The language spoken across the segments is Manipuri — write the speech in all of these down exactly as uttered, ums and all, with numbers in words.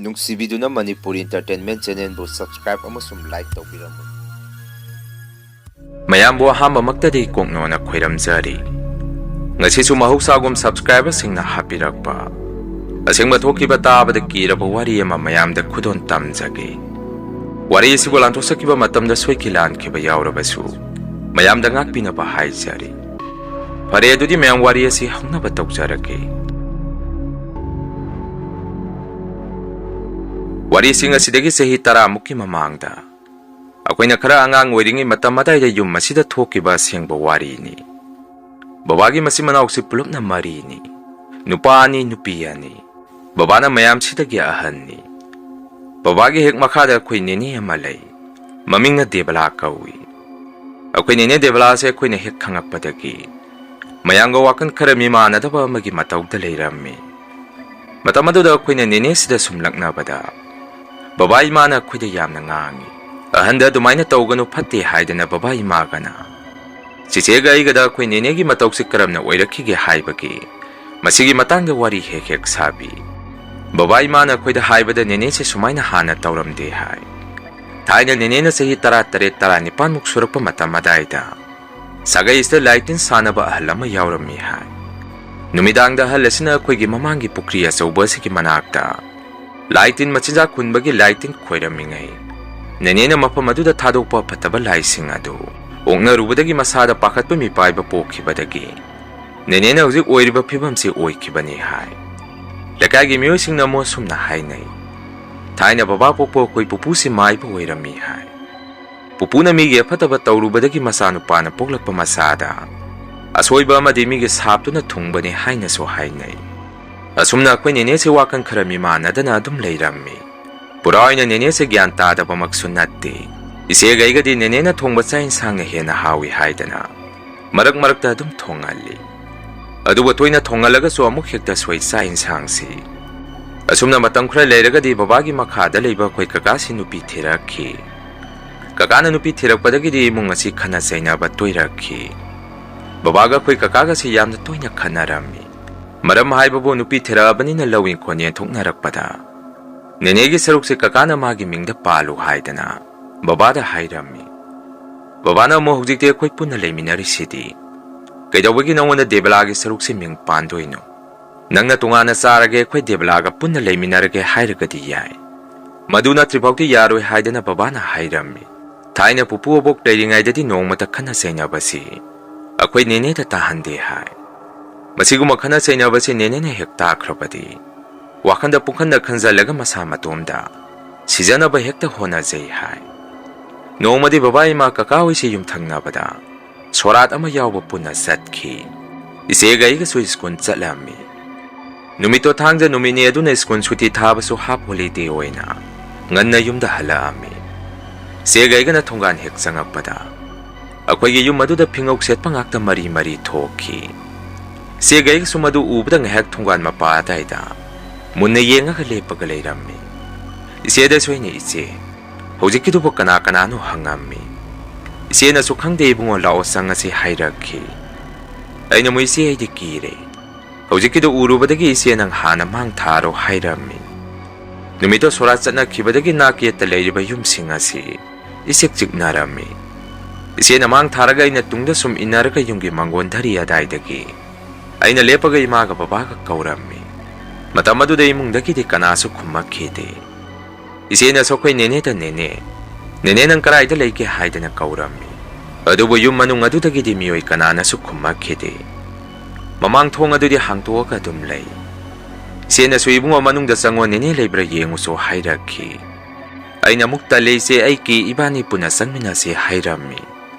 ꯅꯨꯡꯁꯤꯕꯤꯗꯨꯅ ꯃꯅꯤꯄꯨꯔꯤ Entertainment Channelꯕꯨ subscribe ꯑꯃꯁꯨꯡ like ꯇꯧꯕꯤꯔꯝꯃꯨ꯫ ꯃꯌꯥꯝꯕꯨ ꯑꯍꯥꯟꯕꯃꯛꯇꯗꯤ ꯀꯣꯛꯅꯣꯅ ꯈꯣꯏꯔꯝꯖꯔꯤ꯫ ꯉꯁꯤꯁꯨ ꯃꯍꯧꯁꯥꯒꯨꯝ subscriberꯁꯤꯡꯅ ꯍꯥꯞꯄꯤꯔꯛꯄ ꯑꯁꯦꯡꯕ ꯊꯣꯛꯈꯤꯕ ꯇꯥꯕꯗ ꯀꯤꯔꯕ ꯋꯥꯔꯤ ꯑꯃ ꯃꯌꯥꯝꯗ ꯈꯨꯗꯣꯜ ꯇꯝꯖꯒꯦ꯫ ꯋꯥꯔꯤ ꯑꯁꯤꯕꯨ ꯂꯥꯟꯊꯣꯛꯆꯈꯤꯕ ꯃꯇꯝꯗ ꯁꯣꯏꯈꯤ ꯂꯥꯟꯈꯤꯕ ꯌꯥꯎꯔꯕꯁꯨ ꯃꯌꯥꯝꯗ ꯉꯥꯛꯄꯤꯅꯕ ꯍꯥꯏꯖꯔꯤ꯫ ꯐꯔꯦ, ꯑꯗꯨꯗꯤ ꯃꯌꯥꯝ ꯋꯥꯔꯤ ꯑꯁꯤ ꯍꯧꯅꯕ ꯇꯧꯖꯔꯒꯦ꯫ ꯋꯥꯔꯤꯁꯤꯡ ꯑꯁꯤꯗꯒꯤ ꯆꯍꯤ ꯇꯔꯥꯃꯨꯛꯀꯤ ꯃꯃꯥꯡꯗ ꯑꯩꯈꯣꯏꯅ ꯈꯔ ꯑꯉꯥꯡ ꯑꯣꯏꯔꯤꯉꯩ ꯃꯇꯝ ꯑꯗꯥꯏꯗ ꯌꯨꯝ ꯑꯁꯤꯗ ꯊꯣꯛꯈꯤꯕ ꯑꯁꯦꯡꯕ ꯋꯥꯔꯤꯅꯤ꯫ ꯕꯕꯥꯒꯤ ꯃꯆꯤꯟ ꯃꯅꯥꯎꯁꯤ ꯄꯨꯂꯞꯅ ꯃꯔꯤꯅꯤ꯫ ꯅꯨꯄꯥ ꯑꯅꯤ, ꯅꯨꯄꯤ ꯑꯅꯤ꯫ ꯕꯕꯥꯅ ꯃꯌꯥꯝꯁꯤꯗꯒꯤ ꯑꯍꯟꯅꯤ꯫ ꯕꯕꯥꯒꯤ ꯍꯦꯛ ꯃꯈꯥꯗ ꯑꯩꯈꯣꯏ ꯅꯦꯅꯦ ꯑꯃ ꯂꯩ꯫ ꯃꯃꯤꯡꯅ ꯗꯦꯕꯂꯥ ꯀꯧꯏ꯫ ꯑꯩꯈꯣꯏ ꯅꯦꯅꯦ ꯗꯦꯕꯂꯥꯁꯦ ꯑꯩꯈꯣꯏꯅ ꯍꯦꯛ ꯈꯪꯉꯛꯄꯗꯒꯤ ꯃꯌꯥꯝꯒ ꯋꯥꯈꯜ ꯈꯔ ꯃꯤꯃꯥꯟꯅꯗꯕ ꯑꯃꯒꯤ ꯃꯇꯧꯗ ꯂꯩꯔꯝꯃꯤ꯫ ꯃꯇꯝ ꯑꯗꯨꯗ ꯑꯩꯈꯣꯏꯅ ꯅꯦꯅꯦꯁꯤꯗ ꯁꯨꯝ ꯂꯛꯅꯕꯗ ꯕꯕꯥ ꯏꯃꯥꯅ ꯑꯩꯈꯣꯏꯗ ꯌꯥꯝꯅ ꯉꯥꯡꯉꯤ꯫ "ꯑꯍꯟꯗ ꯑꯗꯨꯃꯥꯏꯅ ꯇꯧꯒꯅꯨ, ꯐꯠꯇꯦ" ꯍꯥꯏꯗꯅ ꯕꯕꯥ ꯏꯃꯥꯒꯅ ꯆꯦꯆꯦꯒ ꯑꯩꯒꯗ ꯑꯩꯈꯣꯏ ꯅꯦꯅꯦꯒꯤ ꯃꯇꯧꯁꯤ ꯀꯔꯝꯅ ꯑꯣꯏꯔꯛꯈꯤꯒꯦ ꯍꯥꯏꯕꯒꯤ ꯃꯁꯤꯒꯤ ꯃꯇꯥꯡꯗ ꯋꯥꯔꯤ ꯍꯦꯛ ꯍꯦꯛ ꯁꯥꯕꯤ꯫ ꯕꯕꯥ ꯏꯃꯥꯅ ꯑꯩꯈꯣꯏꯗ ꯍꯥꯏꯕꯗ ꯅꯦꯅꯦꯁꯦ ꯁꯨꯃꯥꯏꯅ ꯍꯥꯟꯅ ꯇꯧꯔꯝꯗꯦ ꯍꯥꯏ꯫ ꯊꯥꯏꯅ ꯅꯦꯅꯦꯅ ꯆꯍꯤ ꯇꯔꯥꯇꯔꯦꯠ ꯇꯔꯥꯅꯤꯄꯥꯟꯃꯨꯛ ꯁꯨꯔꯛꯄ ꯃꯇꯝ ꯑꯗꯥꯏꯗ ꯁꯥꯒꯩ ꯑꯁꯤꯗ ꯂꯥꯏ ꯇꯤꯟ ꯁꯥꯟꯅꯕ ꯑꯍꯜ ꯑꯃ ꯌꯥꯎꯔꯝꯃꯤ ꯍꯥꯏ꯫ ꯅꯨꯃꯤꯗꯥꯡꯗ ꯑꯍꯜ ꯑꯁꯤꯅ ꯑꯩꯈꯣꯏꯒꯤ ꯃꯃꯥꯡꯒꯤ ꯄꯨꯈ꯭ꯔꯤ ꯑꯆꯧꯕ ꯑꯁꯤꯒꯤ ꯃꯅꯥꯛꯇ ꯂꯥꯏ ꯇꯤꯟ ꯃꯆꯤꯟꯖꯥꯛ ꯍꯨꯟꯕꯒꯤ ꯂꯥꯏ ꯇꯤꯟ ꯈꯣꯏꯔꯝꯃꯤꯉꯩ, ꯅꯦꯅꯦꯅ ꯃꯐꯝ ꯑꯗꯨꯗ ꯊꯥꯗꯣꯛꯄ ꯐꯠꯇꯕ ꯂꯥꯏꯁꯤꯡ ꯑꯗꯨ ꯑꯣꯛꯅꯔꯨꯕꯗꯒꯤ ꯃꯁꯥꯗ ꯄꯥꯈꯠꯄ ꯃꯤꯄꯥꯏꯕ ꯄꯣꯛꯈꯤꯕꯗꯒꯤ ꯅꯦꯅꯦꯅ ꯍꯧꯖꯤꯛ ꯑꯣꯏꯔꯤꯕ ꯐꯤꯕꯝꯁꯤ ꯑꯣꯏꯈꯤꯕꯅꯤ ꯍꯥꯏ꯫ ꯂꯩꯀꯥꯏꯒꯤ ꯃꯤꯑꯣꯏꯁꯤꯡꯅ ꯑꯃꯨꯛ ꯑꯁꯨꯝꯅ ꯍꯥꯏꯅꯩ, "ꯊꯥꯏꯅ ꯕꯕꯥ ꯄꯣꯛꯄ ꯑꯩꯈꯣꯏ ꯄꯨꯄꯨꯁꯤ ꯃꯥꯏꯕ ꯑꯣꯏꯔꯝꯃꯤ" ꯍꯥꯏ꯫ ꯄꯨꯄꯨꯅ ꯃꯤꯒꯤ ꯑꯐꯠꯇꯕ ꯇꯧꯔꯨꯕꯗꯒꯤ ꯃꯆꯥꯅꯨꯄꯥꯅ ꯄꯣꯛꯂꯛꯄ ꯃꯆꯥꯗ ꯑꯁꯣꯏꯕ ꯑꯃꯗꯤ ꯃꯤꯒꯤ ꯁꯥꯞꯇꯨꯅ ꯊꯨꯡꯕꯅꯤ ꯍꯥꯏꯅꯁꯨ ꯍꯥꯏꯅꯩ꯫ ꯑꯁꯨꯝꯅ ꯑꯩꯈꯣꯏ ꯅꯦꯅꯦꯁꯤ ꯋꯥꯈꯜ ꯈꯔ ꯃꯤꯃꯥꯟꯅꯗꯅ ꯑꯗꯨꯝ ꯂꯩꯔꯝꯃꯤ꯫ ꯄꯨꯔꯥ ꯑꯣꯏꯅ ꯅꯦꯅꯦꯁꯦ ꯒ꯭ꯌꯥꯟ ꯇꯥꯗꯕꯃꯛꯁꯨ ꯅꯠꯇꯦ꯫ ꯏꯆꯦꯒ ꯑꯩꯒꯗꯤ ꯅꯦꯅꯦꯅ ꯊꯣꯡꯕ ꯆꯥꯛ ꯏꯟꯁꯥꯡꯅ ꯍꯦꯟꯅ ꯍꯥꯎꯏ ꯍꯥꯏꯗꯅ ꯃꯔꯛ ꯃꯔꯛꯇ ꯑꯗꯨꯝ ꯊꯣꯡꯍꯜꯂꯤ꯫ ꯑꯗꯨꯕꯨ ꯇꯣꯏꯅ ꯊꯣꯡꯍꯜꯂꯒꯁꯨ ꯑꯃꯨꯛ ꯍꯦꯛꯇ ꯁꯣꯏ ꯆꯥꯛ ꯏꯟꯁꯥꯡꯁꯤ꯫ ꯑꯁꯨꯝꯅ ꯃꯇꯝ ꯈꯔ ꯂꯩꯔꯒꯗꯤ ꯕꯕꯥꯒꯤ ꯃꯈꯥꯗ ꯂꯩꯕ ꯑꯩꯈꯣꯏ ꯀꯀꯥꯁꯤ ꯅꯨꯄꯤ ꯊꯤꯔꯛꯈꯤ꯫ ꯀꯀꯥꯅ ꯅꯨꯄꯤ ꯊꯤꯔꯛꯄꯗꯒꯤꯗꯤ ꯏꯃꯨꯡ ꯑꯁꯤ ꯈꯠꯅ ꯆꯩꯅꯕ ꯇꯣꯏꯔꯛꯈꯤ꯫ ꯕꯕꯥꯒ ꯑꯩꯈꯣꯏ ꯀꯀꯥꯒꯁꯤ ꯌꯥꯝꯅ ꯇꯣꯏꯅ ꯈꯠꯅꯔꯝꯃꯤ꯫ ꯃꯔꯝ ꯍꯥꯏꯕꯕꯨ ꯅꯨꯄꯤ ꯊꯤꯔꯛꯑꯕꯅꯤꯅ ꯂꯧ ꯏꯪꯈꯣꯜ ꯌꯦꯟꯊꯣꯛꯅꯔꯛꯄꯗ "ꯅꯦꯅꯦꯒꯤ ꯁꯔꯨꯛꯁꯦ ꯀꯀꯥꯅ ꯃꯥꯒꯤ ꯃꯤꯡꯗ ꯄꯥꯜꯂꯨ ꯍꯥꯏꯗꯅ ꯕꯕꯥꯗ ꯍꯥꯏꯔꯝꯃꯤ꯫ ꯕꯕꯥꯅ ꯑꯃꯨꯛ, 'ꯍꯧꯖꯤꯛꯇꯤ ꯑꯩꯈꯣꯏ ꯄꯨꯟꯅ ꯂꯩꯃꯤꯟꯅꯔꯤꯁꯤꯗꯤ꯫ ꯀꯩꯗꯧꯕꯒꯤ ꯅꯉꯣꯟꯗ ꯗꯦꯕꯂꯥꯒꯤ ꯁꯔꯨꯛꯁꯤ ꯃꯤꯡ ꯄꯥꯟꯗꯣꯏꯅꯣ? ꯅꯪꯅ ꯇꯣꯉꯥꯟꯅ ꯆꯥꯔꯒꯦ, ꯑꯩꯈꯣꯏ ꯗꯦꯕꯂꯥꯒ ꯄꯨꯟꯅ ꯂꯩꯃꯤꯟꯅꯔꯒꯦ ꯍꯥꯏꯔꯒꯗꯤ ꯌꯥꯏ꯫ ꯃꯗꯨ ꯅꯠꯇ꯭ꯔꯤꯐꯥꯎꯗꯤ ꯌꯥꯔꯣꯏ' ꯍꯥꯏꯗꯅ ꯕꯕꯥꯅ ꯍꯥꯏꯔꯝꯃꯤ꯫ ꯊꯥꯏꯅ ꯄꯨꯄꯨ ꯑꯕꯣꯛ ꯂꯩꯔꯤꯉꯩꯗꯗꯤ ꯅꯣꯡꯃꯇ ꯈꯠꯅ ꯆꯩꯅꯕꯁꯤ ꯑꯩꯈꯣꯏ ꯅꯦꯅꯦꯗ ꯇꯥꯍꯟꯗꯦ ꯍꯥꯏ꯫ ꯃꯁꯤꯒꯨꯝꯕ ꯈꯠꯅ ꯆꯩꯅꯕꯁꯤ ꯅꯦꯅꯦꯅ ꯍꯦꯛ ꯇꯥꯈ꯭ꯔꯕꯗꯤ ꯋꯥꯈꯟꯗ ꯄꯨꯡꯈꯟꯗ ꯈꯟꯖꯜꯂꯒ ꯃꯁꯥ ꯃꯇꯣꯝꯗ ꯁꯤꯖꯅꯕ ꯍꯦꯛꯇ ꯍꯣꯠꯅꯖꯩ ꯍꯥꯏ꯫ ꯅꯣꯡꯃꯗꯤ ꯕꯕꯥ ꯏꯃꯥ ꯀꯀꯥ ꯍꯣꯏꯁꯤ ꯌꯨꯝꯊꯪꯅꯕꯗ ꯁꯣꯔꯥꯠ ꯑꯃ ꯌꯥꯎꯕ ꯄꯨꯟꯅ ꯆꯠꯈꯤ꯫ ꯏꯆꯦꯒ ꯑꯩꯒꯁꯨ ꯁ꯭ꯀꯨꯜ ꯆꯠꯂꯝꯃꯤ꯫ ꯅꯨꯃꯤꯠꯇꯣ ꯊꯥꯡꯖ ꯅꯨꯃꯤꯠꯅꯤ ꯑꯗꯨꯅ ꯁ꯭ꯀꯨꯜ ꯁꯨꯇꯤ ꯊꯥꯕꯁꯨ half holiday ꯑꯣꯏꯅ ꯉꯟꯅ ꯌꯨꯝꯗ ꯍꯜꯂꯛꯑꯝꯃꯤ꯫ ꯏꯆꯦꯒ ꯑꯩꯒꯅ ꯊꯣꯡꯒꯥꯟ ꯍꯦꯛ ꯆꯪꯉꯛꯄꯗ ꯑꯩꯈꯣꯏꯒꯤ ꯌꯨꯝ ꯑꯗꯨꯗ ꯐꯤꯉꯧ ꯁꯦꯠꯄ ꯉꯥꯛꯇ ꯃꯔꯤ ꯃꯔꯤ ꯊꯣꯛꯈꯤ꯫ ꯏꯆꯦꯒ ꯑꯩꯒꯁꯨ ꯃꯗꯨ ꯎꯕꯗ ꯉꯥꯏꯍꯥꯛ ꯊꯣꯡꯒꯥꯟ ꯃꯄꯥ ꯑꯗꯥꯏꯗ ꯃꯨꯟꯅ ꯌꯦꯡꯉꯒ ꯂꯦꯞꯄꯒ ꯂꯩꯔꯝꯃꯤ꯫ ꯏꯆꯦꯗꯁꯨ ꯑꯩꯅ, "ꯏꯆꯦ, ꯍꯧꯖꯤꯛꯀꯤꯗꯨꯕꯨ ꯀꯅꯥ ꯀꯅꯥꯅꯣ?" ꯍꯪꯉꯝꯃꯤ꯫ ꯏꯆꯦꯅꯁꯨ, "ꯈꯪꯗꯦ ꯏꯕꯨꯡꯉꯣ, ꯂꯥꯛꯑꯣ ꯆꯪꯉꯁꯤ" ꯍꯥꯏꯔꯛꯈꯤ꯫ ꯑꯩꯅ ꯑꯃꯨꯛ, "ꯏꯆꯦ, ꯑꯩꯗꯤ ꯀꯤꯔꯦ꯫ ꯍꯧꯖꯤꯛꯀꯤꯗꯨ ꯎꯔꯨꯕꯗꯒꯤ ꯏꯆꯦ ꯅꯪ ꯍꯥꯟꯅ ꯃꯥꯡ ꯊꯥꯔꯣ" ꯍꯥꯏꯔꯝꯃꯤ꯫ ꯅꯨꯃꯤꯠꯇꯣ ꯁꯣꯔꯥꯠ ꯆꯠꯅꯈꯤꯕꯗꯒꯤ ꯅꯥꯛ ꯌꯦꯠꯇ ꯂꯩꯔꯤꯕ ꯌꯨꯝꯁꯤꯡ ꯑꯁꯤ ꯏꯆꯤꯛ ꯆꯤꯛꯅꯔꯝꯃꯤ꯫ ꯏꯆꯦꯅ ꯃꯥꯡ ꯊꯥꯔꯒ ꯑꯩꯅ ꯇꯨꯡꯗ ꯁꯨꯝ ꯏꯟꯅꯔꯒ ꯌꯨꯝꯒꯤ ꯃꯥꯡꯒꯣꯟ ꯙꯔꯤ ꯑꯗꯥꯏꯗꯒꯤ ꯑꯩꯅ ꯂꯦꯞꯄꯒ ꯏꯃꯥꯒ ꯕꯕꯥꯒ ꯀꯧꯔꯝꯃꯤ꯫ ꯃꯇꯝ ꯑꯗꯨꯗ ꯏꯃꯨꯡꯗꯒꯤꯗꯤ ꯀꯅꯥꯁꯨ ꯈꯨꯝꯃꯛꯈꯤꯗꯦ꯫ ꯏꯆꯦꯅꯁꯨ ꯑꯩꯈꯣꯏ ꯅꯦꯅꯦꯗ, "ꯅꯦꯅꯦ, ꯅꯦꯅꯦ ꯅꯪ ꯀꯗꯥꯏꯗ ꯂꯩꯒꯦ?" ꯍꯥꯏꯗꯅ ꯀꯧꯔꯝꯃꯤ꯫ ꯑꯗꯨꯕꯨ ꯌꯨꯝ ꯃꯅꯨꯡ ꯑꯗꯨꯗꯒꯤꯗꯤ ꯃꯤꯑꯣꯏ ꯀꯅꯥꯅꯁꯨ ꯈꯨꯝꯃꯛꯈꯤꯗꯦ꯫ ꯃꯃꯥꯡ ꯊꯣꯡ ꯑꯗꯨꯗꯤ ꯍꯥꯡꯇꯣꯛꯑꯒ ꯑꯗꯨꯝ ꯂꯩ꯫ ꯏꯆꯦꯅꯁꯨ, "ꯏꯕꯨꯡꯉꯣ, ꯃꯅꯨꯡꯗ ꯆꯪꯉꯣ, ꯅꯦꯅꯦ ꯂꯩꯕ꯭ꯔꯥ ꯌꯦꯡꯉꯨꯆꯣ" ꯍꯥꯏꯔꯛꯈꯤ꯫ ꯑꯩꯅ ꯑꯃꯨꯛ, "ꯇꯜꯂꯦ ꯏꯆꯦ, ꯑꯩ ꯀꯤ, ꯏꯕꯥꯅꯤ ꯄꯨꯟꯅ ꯆꯪꯃꯤꯟꯅꯁꯤ" ꯍꯥꯏꯔꯝꯃꯤ꯫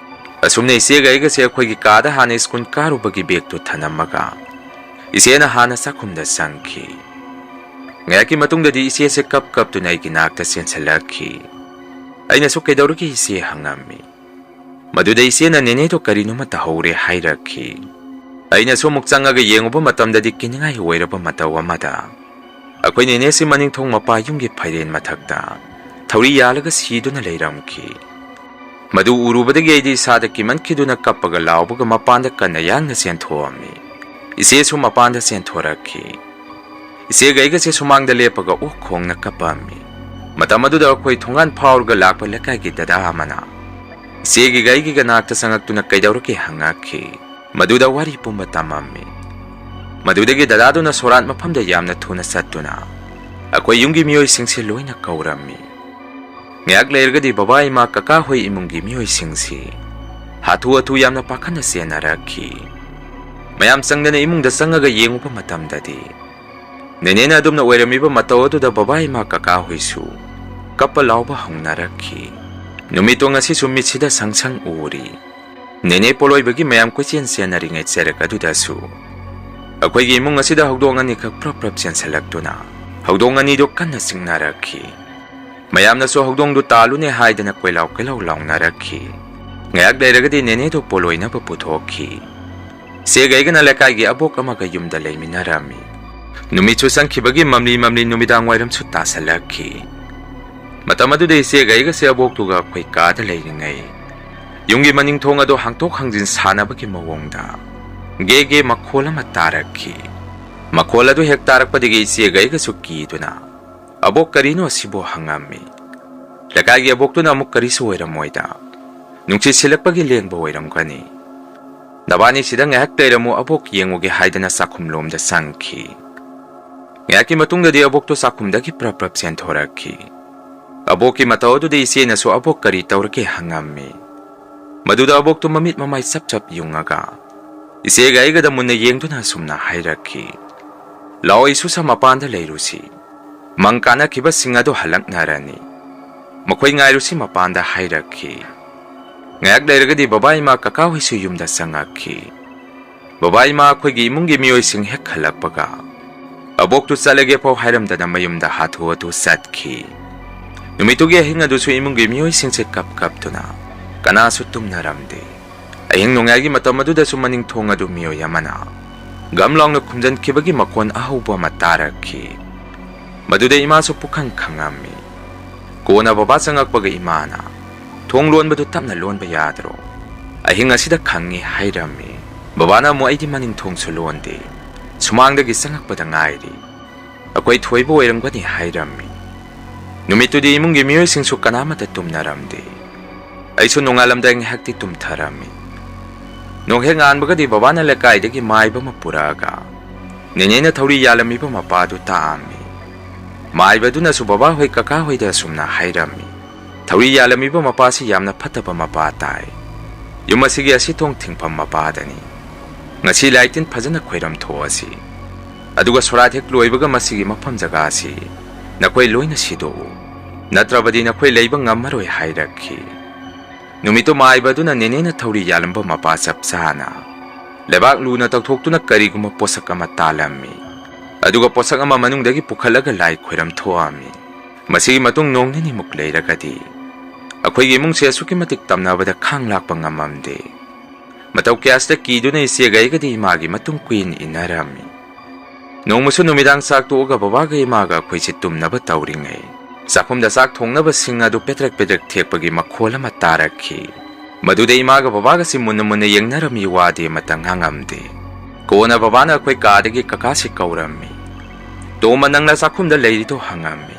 ꯑꯁꯨꯝꯅ ꯏꯆꯦꯒ ꯑꯩꯒꯁꯦ ꯑꯩꯈꯣꯏꯒꯤ ꯀꯥꯗ ꯍꯥꯟꯅ ꯁ꯭ꯀꯨꯜ ꯀꯥꯔꯨꯕꯒꯤ ꯕꯦꯒꯇꯨ ꯊꯅꯝꯃꯒ ꯏꯆꯦꯅ ꯍꯥꯟꯅ ꯆꯥꯛꯈꯨꯝꯗ ꯆꯪꯈꯤ꯫ ꯉꯥꯏꯍꯥꯛꯀꯤ ꯃꯇꯨꯡꯗꯗꯤ ꯏꯆꯦꯁꯦ ꯀꯞ ꯀꯞꯇꯨꯅ ꯑꯩꯒꯤ ꯅꯥꯛꯇ ꯆꯦꯟꯁꯤꯜꯂꯛꯈꯤ꯫ ꯑꯩꯅꯁꯨ, "ꯀꯩꯗꯧꯔꯒꯦ ꯏꯆꯦ?" ꯍꯪꯉꯝꯃꯤ꯫ ꯃꯗꯨꯗ ꯏꯆꯦꯅ, "ꯅꯦꯅꯦꯗꯣ ꯀꯔꯤꯅꯣꯃ ꯇꯧꯍꯧꯔꯦ" ꯍꯥꯏꯔꯛꯈꯤ꯫ ꯑꯩꯅꯁꯨ ꯑꯃꯨꯛ ꯆꯪꯉꯒ ꯌꯦꯡꯉꯨꯕ ꯃꯇꯝꯗꯗꯤ ꯀꯤꯅꯤꯡꯉꯥꯏ ꯑꯣꯏꯔꯕ ꯃꯇꯧ ꯑꯃꯗ ꯑꯩꯈꯣꯏ ꯅꯦꯅꯦꯁꯤ ꯃꯅꯤꯡꯊꯣꯡ ꯃꯄꯥ ꯌꯨꯝꯒꯤ ꯐꯩꯔꯦꯟ ꯃꯊꯛꯇ ꯊꯧꯔꯤ ꯌꯥꯜꯂꯒ ꯁꯤꯗꯨꯅ ꯂꯩꯔꯝꯈꯤ꯫ ꯃꯗꯨ ꯎꯔꯨꯕꯗꯒꯤ ꯑꯩꯗꯤ ꯏꯁꯥꯗ ꯀꯤꯃꯟꯈꯤꯗꯨꯅ ꯀꯞꯄꯒ ꯂꯥꯎꯕꯒ ꯃꯄꯥꯟꯗ ꯀꯟꯅ ꯌꯥꯡꯅ ꯆꯦꯟꯊꯣꯛꯑꯝꯃꯤ꯫ ꯏꯆꯦꯁꯨ ꯃꯄꯥꯟꯗ ꯆꯦꯟꯊꯣꯔꯛꯈꯤ꯫ ꯏꯆꯦꯒ ꯑꯩꯒꯁꯦ ꯁꯨꯃꯥꯡꯗ ꯂꯦꯞꯄꯒ ꯑꯣꯛ ꯈꯣꯡꯅ ꯀꯞꯄꯝꯃꯤ꯫ ꯃꯇꯝ ꯑꯗꯨꯗ ꯑꯩꯈꯣꯏ ꯊꯣꯡꯒꯥꯟ ꯐꯥꯎꯔꯒ ꯂꯥꯛꯄ ꯂꯩꯀꯥꯏꯒꯤ ꯗꯗꯥ ꯑꯃꯅ ꯏꯆꯦꯒꯤ ꯒꯥꯔꯤꯒꯤ ꯅꯥꯛꯇ ꯆꯪꯉꯛꯇꯨꯅ "ꯀꯩꯗꯧꯔꯒꯦ?" ꯍꯪꯉꯛꯈꯤ꯫ ꯃꯗꯨꯗ ꯋꯥꯔꯤ ꯄꯨꯝꯕ ꯇꯝꯃꯝꯃꯤ꯫ ꯃꯗꯨꯗꯒꯤ ꯗꯗꯥꯗꯨꯅ ꯁꯣꯔꯥꯠ ꯃꯐꯝꯗ ꯌꯥꯝꯅ ꯊꯨꯅ ꯆꯠꯇꯨꯅ ꯑꯩꯈꯣꯏ ꯌꯨꯝꯒꯤ ꯃꯤꯑꯣꯏꯁꯤꯡꯁꯦ ꯂꯣꯏꯅ ꯀꯧꯔꯝꯃꯤ꯫ ꯉꯥꯏꯍꯥꯛ ꯂꯩꯔꯒꯗꯤ ꯕꯕꯥ, ꯏꯃꯥ, ꯀꯀꯥ ꯍꯣꯏ ꯏꯃꯨꯡꯒꯤ ꯃꯤꯑꯣꯏꯁꯤꯡꯁꯤ ꯍꯥꯊꯨ ꯍꯥꯊꯨ ꯌꯥꯝꯅ ꯄꯥꯈꯠꯅ ꯆꯦꯟꯅꯔꯛꯈꯤ꯫ ꯃꯌꯥꯝ ꯆꯪꯗꯅ ꯏꯃꯨꯡꯗ ꯆꯪꯉꯒ ꯌꯦꯡꯉꯨꯕ ꯃꯇꯝꯗꯗꯤ ꯅꯦꯅꯦꯅ ꯑꯗꯨꯝꯅ ꯑꯣꯏꯔꯝꯃꯤꯕ ꯃꯇꯧ ꯑꯗꯨꯗ ꯕꯕꯥ, ꯏꯃꯥ, ꯀꯀꯥ ꯍꯣꯏꯁꯨ ꯀꯞꯄ ꯂꯥꯎꯕ ꯍꯧꯅꯔꯛꯈꯤ꯫ ꯅꯨꯃꯤꯠꯇꯣ ꯉꯁꯤꯁꯨ ꯃꯤꯠꯁꯤꯗ ꯁꯪ ꯁꯪ ꯎꯔꯤ꯫ ꯅꯦꯅꯦ ꯄꯣꯂꯣꯏꯕꯒꯤ ꯃꯌꯥꯝ ꯀꯣꯏꯆꯦꯟ ꯆꯦꯟꯅꯔꯤꯉꯩ ꯆꯩꯔꯛ ꯑꯗꯨꯗꯁꯨ ꯑꯩꯈꯣꯏꯒꯤ ꯏꯃꯨꯡ ꯑꯁꯤꯗ ꯍꯧꯗꯣꯡ ꯑꯅꯤꯈꯛ ꯄ꯭ꯔꯞ ꯄ꯭ꯔꯞ ꯆꯦꯟꯁꯤꯜꯂꯛꯇꯨꯅ ꯍꯧꯗꯣꯡ ꯑꯅꯤꯗꯨ ꯀꯟꯅ ꯆꯤꯛꯅꯔꯛꯈꯤ꯫ ꯃꯌꯥꯝꯅꯁꯨ "ꯍꯧꯗꯣꯡꯗꯨ ꯇꯥꯜꯂꯨꯅꯦ" ꯍꯥꯏꯗꯅ ꯀꯣꯏꯂꯥꯎ ꯀꯣꯏꯂꯥꯎ ꯂꯥꯎꯅꯔꯛꯈꯤ꯫ ꯉꯥꯏꯍꯥꯛ ꯂꯩꯔꯒꯗꯤ ꯅꯦꯅꯦꯗꯨ ꯄꯣꯂꯣꯏꯅꯕ ꯄꯨꯊꯣꯛꯈꯤ꯫ ꯏꯆꯦꯒ ꯑꯩꯒꯅ ꯂꯩꯀꯥꯏꯒꯤ ꯑꯕꯣꯛ ꯑꯃꯒ ꯌꯨꯝꯗ ꯂꯩꯃꯤꯟꯅꯔꯝꯃꯤ꯫ ꯅꯨꯃꯤꯠꯁꯨ ꯆꯪꯈꯤꯕꯒꯤ ꯃꯝꯂꯤ ꯃꯝꯂꯤ ꯅꯨꯃꯤꯗꯥꯡ ꯋꯥꯏꯔꯝꯁꯨ ꯇꯥꯁꯜꯂꯛꯈꯤ꯫ ꯃꯇꯝ ꯑꯗꯨꯗ ꯏꯆꯦꯒ ꯑꯩꯒꯁꯦ ꯑꯕꯣꯛꯇꯨꯒ ꯑꯩꯈꯣꯏ ꯀꯥꯗ ꯂꯩꯔꯤꯉꯩ ꯌꯨꯝꯒꯤ ꯃꯅꯤꯡ ꯊꯣꯡ ꯑꯗꯨ ꯍꯥꯡꯇꯣꯛ ꯍꯥꯡꯖꯤꯟ ꯁꯥꯟꯅꯕꯒꯤ ꯃꯑꯣꯡꯗ ꯒꯦ ꯒꯦ ꯃꯈꯣꯜ ꯑꯃ ꯇꯥꯔꯛꯈꯤ꯫ ꯃꯈꯣꯜ ꯑꯗꯨ ꯍꯦꯛ ꯇꯥꯔꯛꯄꯗꯒꯤ ꯏꯆꯦꯒ ꯑꯩꯒꯁꯨ ꯀꯤꯗꯨꯅ "ꯑꯕꯣꯛ, ꯀꯔꯤꯅꯣ ꯑꯁꯤꯕꯨ?" ꯍꯪꯉꯝꯃꯤ꯫ ꯂꯩꯀꯥꯏꯒꯤ ꯑꯕꯣꯛꯇꯨꯅ ꯑꯃꯨꯛ "ꯀꯔꯤꯁꯨ ꯑꯣꯏꯔꯝꯃꯣꯏꯗ, ꯅꯨꯡꯁꯤꯠ ꯁꯤꯜꯂꯛꯄꯒꯤ ꯂꯦꯡꯕ ꯑꯣꯏꯔꯝꯒꯅꯤ꯫ ꯅꯕꯥꯅꯤ ꯁꯤꯗ ꯉꯥꯏꯍꯥꯛ ꯂꯩꯔꯝꯃꯨ, ꯑꯕꯣꯛ ꯌꯦꯡꯉꯨꯒꯦ" ꯍꯥꯏꯗꯅ ꯆꯥꯛꯈꯨꯝꯂꯣꯝꯗ ꯆꯪꯈꯤ꯫ ꯉꯥꯏꯍꯥꯛꯀꯤ ꯃꯇꯨꯡꯗꯗꯤ ꯑꯕꯣꯛꯇꯨ ꯆꯥꯛꯈꯨꯝꯗꯒꯤ ꯄ꯭ꯔꯞ ꯄ꯭ꯔꯞ ꯆꯦꯟꯊꯣꯔꯛꯈꯤ꯫ ꯑꯕꯣꯛꯀꯤ ꯃꯇꯧ ꯑꯗꯨꯗ ꯏꯆꯦꯅꯁꯨ "ꯑꯕꯣꯛ, ꯀꯔꯤ ꯇꯧꯔꯒꯦ?" ꯍꯪꯉꯝꯃꯤ꯫ ꯃꯗꯨꯗ ꯑꯕꯣꯛꯇꯨ ꯃꯃꯤꯠ ꯃꯃꯥꯏ ꯆꯞ ꯆꯞ ꯌꯨꯡꯉꯒ ꯏꯆꯦꯒ ꯑꯩꯒꯗ ꯃꯨꯟꯅ ꯌꯦꯡꯗꯨꯅ ꯑꯁꯨꯝꯅ ꯍꯥꯏꯔꯛꯈꯤ, "ꯂꯥꯛꯑꯣ ꯏꯁꯨꯁꯥ, ꯃꯄꯥꯟꯗ ꯂꯩꯔꯨꯁꯤ꯫ ꯃꯪ ꯀꯥꯅꯈꯤꯕꯁꯤꯡ ꯑꯗꯨ ꯍꯜꯂꯛꯅꯔꯅꯤ꯫ ꯃꯈꯣꯏ ꯉꯥꯏꯔꯨꯁꯤ" ꯃꯄꯥꯟꯗ ꯍꯥꯏꯔꯛꯈꯤ꯫ ꯉꯥꯏꯍꯥꯛ ꯂꯩꯔꯒꯗꯤ ꯕꯕꯥ, ꯏꯃꯥ, ꯀꯀꯥ ꯍꯣꯏꯁꯨ ꯌꯨꯝꯗ ꯆꯪꯉꯛꯈꯤ꯫ ꯕꯕꯥ, ꯏꯃꯥ, ꯑꯩꯈꯣꯏꯒꯤ ꯏꯃꯨꯡꯒꯤ ꯃꯤꯑꯣꯏꯁꯤꯡ ꯍꯦꯛ ꯍꯜꯂꯛꯄꯒ ꯑꯕꯣꯛꯇꯨ ꯆꯠꯂꯒꯦ ꯐꯥꯎ ꯍꯥꯏꯔꯝꯗꯅ ꯃꯌꯨꯝꯗ ꯍꯥꯊꯨ ꯍꯥꯊꯨ ꯆꯠꯈꯤ꯫ ꯅꯨꯃꯤꯠꯇꯨꯒꯤ ꯑꯍꯤꯡ ꯑꯗꯨꯁꯨ ꯏꯃꯨꯡꯒꯤ ꯃꯤꯑꯣꯏꯁꯤꯡꯁꯦ ꯀꯞ ꯀꯞꯇꯨꯅ ꯀꯅꯥꯁꯨ ꯇꯨꯝꯅꯔꯝꯗꯦ꯫ ꯑꯍꯤꯡ ꯅꯣꯡꯌꯥꯏꯒꯤ ꯃꯇꯝ ꯑꯗꯨꯗꯁꯨ ꯃꯅꯤꯡ ꯊꯣꯡ ꯑꯗꯨ ꯃꯤꯑꯣꯏ ꯑꯃꯅ ꯒꯝ ꯂꯥꯎꯅ ꯈꯨꯝꯖꯤꯟꯈꯤꯕꯒꯤ ꯃꯈꯣꯟ ꯑꯍꯧꯕ ꯑꯃ ꯇꯥꯔꯛꯈꯤ꯫ ꯃꯗꯨꯗ ꯏꯃꯥꯁꯨ ꯄꯨꯈꯪ ꯈꯪꯉꯝꯃꯤ꯫ ꯀꯣꯟꯅ ꯕꯕꯥ ꯆꯪꯉꯛꯄꯒ ꯏꯃꯥꯅ, "ꯊꯣꯡ ꯂꯣꯟꯕꯗꯨ ꯇꯞꯅ ꯂꯣꯟꯕ ꯌꯥꯗ꯭ꯔꯣ? ꯑꯍꯤꯡ ꯑꯁꯤꯗ ꯈꯪꯉꯤ" ꯍꯥꯏꯔꯝꯃꯤ꯫ ꯕꯕꯥꯅ ꯑꯃꯨꯛ, "ꯑꯩꯗꯤ ꯃꯅꯤꯡ ꯊꯣꯡꯁꯨ ꯂꯣꯟꯗꯦ, ꯁꯨꯃꯥꯡꯗꯒꯤ ꯆꯪꯉꯛꯄꯗ ꯉꯥꯏꯔꯤ꯫ ꯑꯩꯈꯣꯏ ꯊꯣꯏꯕ ꯑꯣꯏꯔꯝꯒꯅꯤ ꯍꯥꯏꯔꯝꯃꯤ꯫ ꯅꯨꯃꯤꯠꯇꯨꯗꯤ ꯏꯃꯨꯡꯒꯤ ꯃꯤꯑꯣꯏꯁꯤꯡꯁꯨ ꯀꯅꯥꯃꯠꯇ ꯇꯨꯝꯅꯔꯝꯗꯦ꯫ ꯑꯩꯁꯨ ꯅꯣꯡꯉꯥꯜꯂꯝꯗꯥꯏ ꯉꯥꯏꯍꯥꯛꯇꯤ ꯇꯨꯝꯊꯔꯝꯃꯤ꯫ ꯅꯣꯡꯍꯦꯛ ꯉꯥꯟꯕꯒꯗꯤ ꯕꯕꯥꯅ ꯂꯩꯀꯥꯏꯗꯒꯤ ꯃꯥꯏꯕ ꯑꯃ ꯄꯨꯔꯛꯑꯒ ꯅꯦꯅꯦꯅ ꯊꯧꯔꯤ ꯌꯥꯜꯂꯝꯃꯤꯕ ꯃꯄꯥꯗꯨ ꯇꯥꯛꯑꯝꯃꯤ꯫ ꯃꯥꯏꯕꯗꯨꯅꯁꯨ ꯕꯕꯥ ꯍꯣꯏ ꯀꯀꯥ ꯍꯣꯏꯗ ꯑꯁꯨꯝꯅ ꯍꯥꯏꯔꯝꯃꯤ, "ꯊꯧꯔꯤ ꯌꯥꯜꯂꯝꯃꯤꯕ ꯃꯄꯥꯁꯤ ꯌꯥꯝꯅ ꯐꯠꯇꯕ ꯃꯄꯥ ꯇꯥꯏ꯫ ꯌꯨꯝ ꯑꯁꯤꯒꯤ ꯑꯁꯤ ꯊꯣꯡ ꯊꯤꯡꯐꯝ ꯃꯄꯥꯗꯅꯤ꯫ ꯉꯁꯤ ꯂꯥꯏ ꯇꯤꯟ ꯐꯖꯅ ꯈꯣꯏꯔꯝ ꯊꯣꯛꯑꯁꯤ꯫ ꯑꯗꯨꯒ ꯁꯣꯔꯥꯠ ꯍꯦꯛ ꯂꯣꯏꯕꯒ ꯃꯁꯤꯒꯤ ꯃꯐꯝ ꯖꯒꯥ ꯑꯁꯤ ꯅꯈꯣꯏ ꯂꯣꯏꯅ ꯁꯤꯗꯣꯛꯎ, ꯅꯠꯇ꯭ꯔꯕꯗꯤ ꯅꯈꯣꯏ ꯂꯩꯕ ꯉꯝꯃꯔꯣꯏ" ꯍꯥꯏꯔꯛꯈꯤ꯫ ꯅꯨꯃꯤꯠꯇꯨ ꯃꯥꯏꯕ ꯑꯗꯨꯅ ꯅꯦꯅꯦꯅ ꯊꯧꯔꯤ ꯌꯥꯜꯂꯝꯕ ꯃꯄꯥ ꯆꯞ ꯆꯥꯅ ꯂꯩꯕꯥꯛ ꯂꯨꯅ ꯇꯧꯊꯣꯛꯇꯨꯅ ꯀꯔꯤꯒꯨꯝꯕ ꯄꯣꯠꯁꯛ ꯑꯃ ꯇꯥꯜꯂꯝꯃꯤ꯫ ꯑꯗꯨꯒ ꯄꯣꯠꯁꯛ ꯑꯃ ꯃꯅꯨꯡꯗꯒꯤ ꯄꯨꯈꯠꯂꯒ ꯂꯥꯏ ꯈꯣꯏꯔꯝ ꯊꯣꯛꯑꯝꯃꯤ꯫ ꯃꯁꯤꯒꯤ ꯃꯇꯨꯡ ꯅꯣꯡ ꯅꯤꯅꯤꯃꯨꯛ ꯂꯩꯔꯒꯗꯤ ꯑꯩꯈꯣꯏꯒꯤ ꯏꯃꯨꯡꯁꯦ ꯑꯁꯨꯛꯀꯤ ꯃꯇꯤꯛ ꯇꯝꯅꯕꯗ ꯈꯥꯡ ꯂꯥꯛꯄ ꯉꯝꯃꯝꯗꯦ꯫ ꯃꯇꯧ ꯀꯌꯥꯁꯤꯗ ꯀꯤꯗꯨꯅ ꯏꯆꯦꯒ ꯑꯩꯒꯗꯤ ꯏꯃꯥꯒꯤ ꯃꯇꯨꯡ ꯀꯨꯏꯅ ꯏꯟꯅꯔꯝꯃꯤ꯫ ꯅꯣꯡꯃꯁꯨ ꯅꯨꯃꯤꯗꯥꯡ ꯆꯥꯛ ꯇꯣꯛꯑꯒ ꯕꯕꯥꯒ ꯏꯃꯥꯒ ꯑꯩꯈꯣꯏꯁꯦ ꯇꯨꯝꯅꯕ ꯇꯧꯔꯤꯉꯩ, ꯆꯥꯛꯈꯨꯝꯗ ꯆꯥꯛ ꯊꯣꯡꯅꯕ ꯁꯤꯡ ꯑꯗꯨ ꯄꯦꯗ꯭ꯔꯦꯛ ꯄꯦꯗ꯭ꯔꯦꯛ ꯊꯦꯛꯄꯒꯤ ꯃꯈꯣꯜ ꯑꯃ ꯇꯥꯔꯛꯈꯤ꯫ ꯃꯗꯨꯗ ꯏꯃꯥꯒ ꯕꯕꯥꯒꯁꯤ ꯃꯨꯟꯅ ꯃꯨꯟꯅ ꯌꯦꯡꯅꯔꯝꯃꯤ, ꯋꯥꯗꯤ ꯑꯃꯠꯇ ꯉꯥꯡꯉꯝꯗꯦ꯫ ꯀꯣꯟꯅ ꯕꯕꯥꯅ ꯑꯩꯈꯣꯏ ꯀꯥꯗꯒꯤ ꯀꯀꯥꯁꯤ ꯀꯧꯔꯝꯃꯤ꯫ "ꯇꯣꯝꯕ, ꯅꯪꯅ ꯆꯥꯛꯈꯨꯝꯗ ꯂꯩꯔꯤꯗꯣ?" ꯍꯪꯉꯝꯃꯤ꯫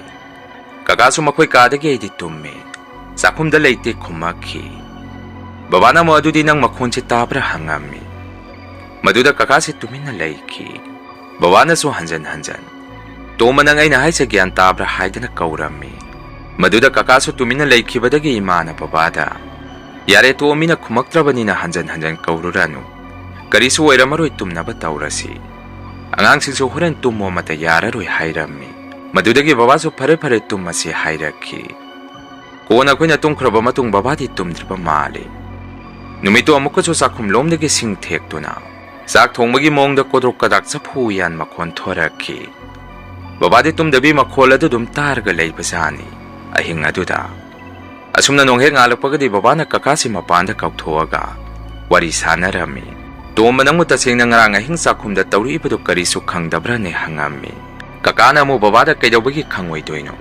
ꯀꯀꯥꯁꯨ ꯃꯈꯣꯏ ꯀꯥꯗꯒꯤ ꯑꯩꯗꯤ ꯇꯨꯝꯃꯤ, ꯆꯥꯛꯈꯨꯝꯗ ꯂꯩꯇꯦ ꯈꯨꯝꯃꯛꯈꯤ꯫ ꯕꯕꯥꯅ ꯑꯃꯨꯛ, "ꯑꯗꯨꯗꯤ ꯅꯪ ꯃꯈꯣꯟꯁꯦ ꯇꯥꯕ꯭ꯔꯥ?" ꯍꯪꯉꯝꯃꯤ꯫ ꯃꯗꯨꯗ ꯀꯀꯥꯁꯤ ꯇꯨꯃꯤꯟꯅ ꯂꯩꯈꯤ꯫ ꯕꯕꯥꯅꯁꯨ ꯍꯟꯖꯟ ꯍꯟꯖꯟ, "ꯇꯣꯝꯕ, ꯅꯪ ꯑꯩꯅ ꯍꯥꯏꯁꯦ ꯒ꯭ꯌꯥꯟ ꯇꯥꯕ꯭ꯔꯥ?" ꯍꯥꯏꯗꯅ ꯀꯧꯔꯝꯃꯤ꯫ ꯃꯗꯨꯗ ꯀꯀꯥꯁꯨ ꯇꯨꯃꯤꯟꯅ ꯂꯩꯈꯤꯕꯗꯒꯤ ꯏꯃꯥꯅ ꯕꯕꯥꯗ, "ꯌꯥꯔꯦ, ꯇꯣꯝꯕ, ꯃꯤꯅ ꯈꯨꯝꯃꯛꯇ꯭ꯔꯕꯅꯤꯅ ꯍꯟꯖꯟ ꯍꯟꯖꯟ ꯀꯧꯔꯨꯔꯅꯨ꯫ ꯀꯔꯤꯁꯨ ꯑꯣꯏꯔꯝꯃꯔꯣꯏ, ꯇꯨꯝꯅꯕ ꯇꯧꯔꯁꯤ꯫ ꯑꯉꯥꯡꯁꯤꯡꯁꯨ ꯍꯣꯔꯦꯟ ꯇꯨꯝꯃꯣ, ꯑꯃꯠꯇ ꯌꯥꯔꯔꯣꯏ" ꯍꯥꯏꯔꯝꯃꯤ꯫ ꯃꯗꯨꯗꯒꯤ ꯕꯕꯥꯁꯨ "ꯐꯔꯦ ꯐꯔꯦ, ꯇꯨꯝꯃꯁꯤ" ꯍꯥꯏꯔꯛꯈꯤ꯫ ꯀꯣꯟꯅ ꯑꯩꯈꯣꯏꯅ ꯇꯨꯝꯈ꯭ꯔꯕ ꯃꯇꯨꯡ ꯕꯕꯥꯗꯤ ꯇꯨꯝꯗ꯭ꯔꯤꯕ ꯃꯥꯜꯂꯤ꯫ ꯅꯨꯃꯤꯠꯇꯨ ꯑꯃꯨꯛꯀꯁꯨ ꯆꯥꯛꯈꯨꯝꯂꯣꯝꯗꯒꯤ ꯁꯤꯡ ꯊꯦꯛꯇꯨꯅ ꯆꯥꯛ ꯊꯣꯡꯕꯒꯤ ꯃꯑꯣꯡꯗ ꯀꯣꯗ꯭ꯔꯣꯛ ꯀꯗꯥꯛ ꯆꯐꯨ ꯎꯌꯥꯟ ꯃꯈꯣꯟ ꯊꯣꯔꯛꯈꯤ꯫ ꯕꯕꯥꯗꯤ ꯇꯨꯝꯗꯕꯤ ꯃꯈꯣꯜ ꯑꯗꯨ ꯑꯗꯨꯝ ꯇꯥꯔꯒ ꯂꯩꯕꯖꯥꯠꯅꯤ꯫ ꯑꯍꯤꯡ ꯑꯗꯨꯗ ꯑꯁꯨꯝꯅ ꯅꯣꯡꯍꯦꯛ ꯉꯥꯜꯂꯛꯄꯒꯗꯤ ꯕꯕꯥꯅ ꯀꯀꯥꯁꯤ ꯃꯄꯥꯟꯗ ꯀꯧꯊꯣꯛꯑꯒ ꯋꯥꯔꯤ ꯁꯥꯟꯅꯔꯝꯃꯤ꯫ "ꯇꯣꯝꯕ, ꯅꯪꯕꯨ ꯇꯁꯦꯡꯅ ꯉꯔꯥꯡ ꯑꯍꯤꯡ ꯆꯥꯛꯈꯨꯝꯗ ꯇꯧꯔꯛꯏꯕꯗꯨ ꯀꯔꯤꯁꯨ ꯈꯪꯗꯕ꯭ꯔꯅꯦ?" ꯍꯪꯉꯝꯃꯤ꯫ ꯀꯀꯥꯅ ꯑꯃꯨꯛ ꯕꯕꯥꯗ "ꯀꯩꯗꯧꯕꯒꯤ ꯈꯪꯉꯣꯏꯗꯣꯏꯅꯣ?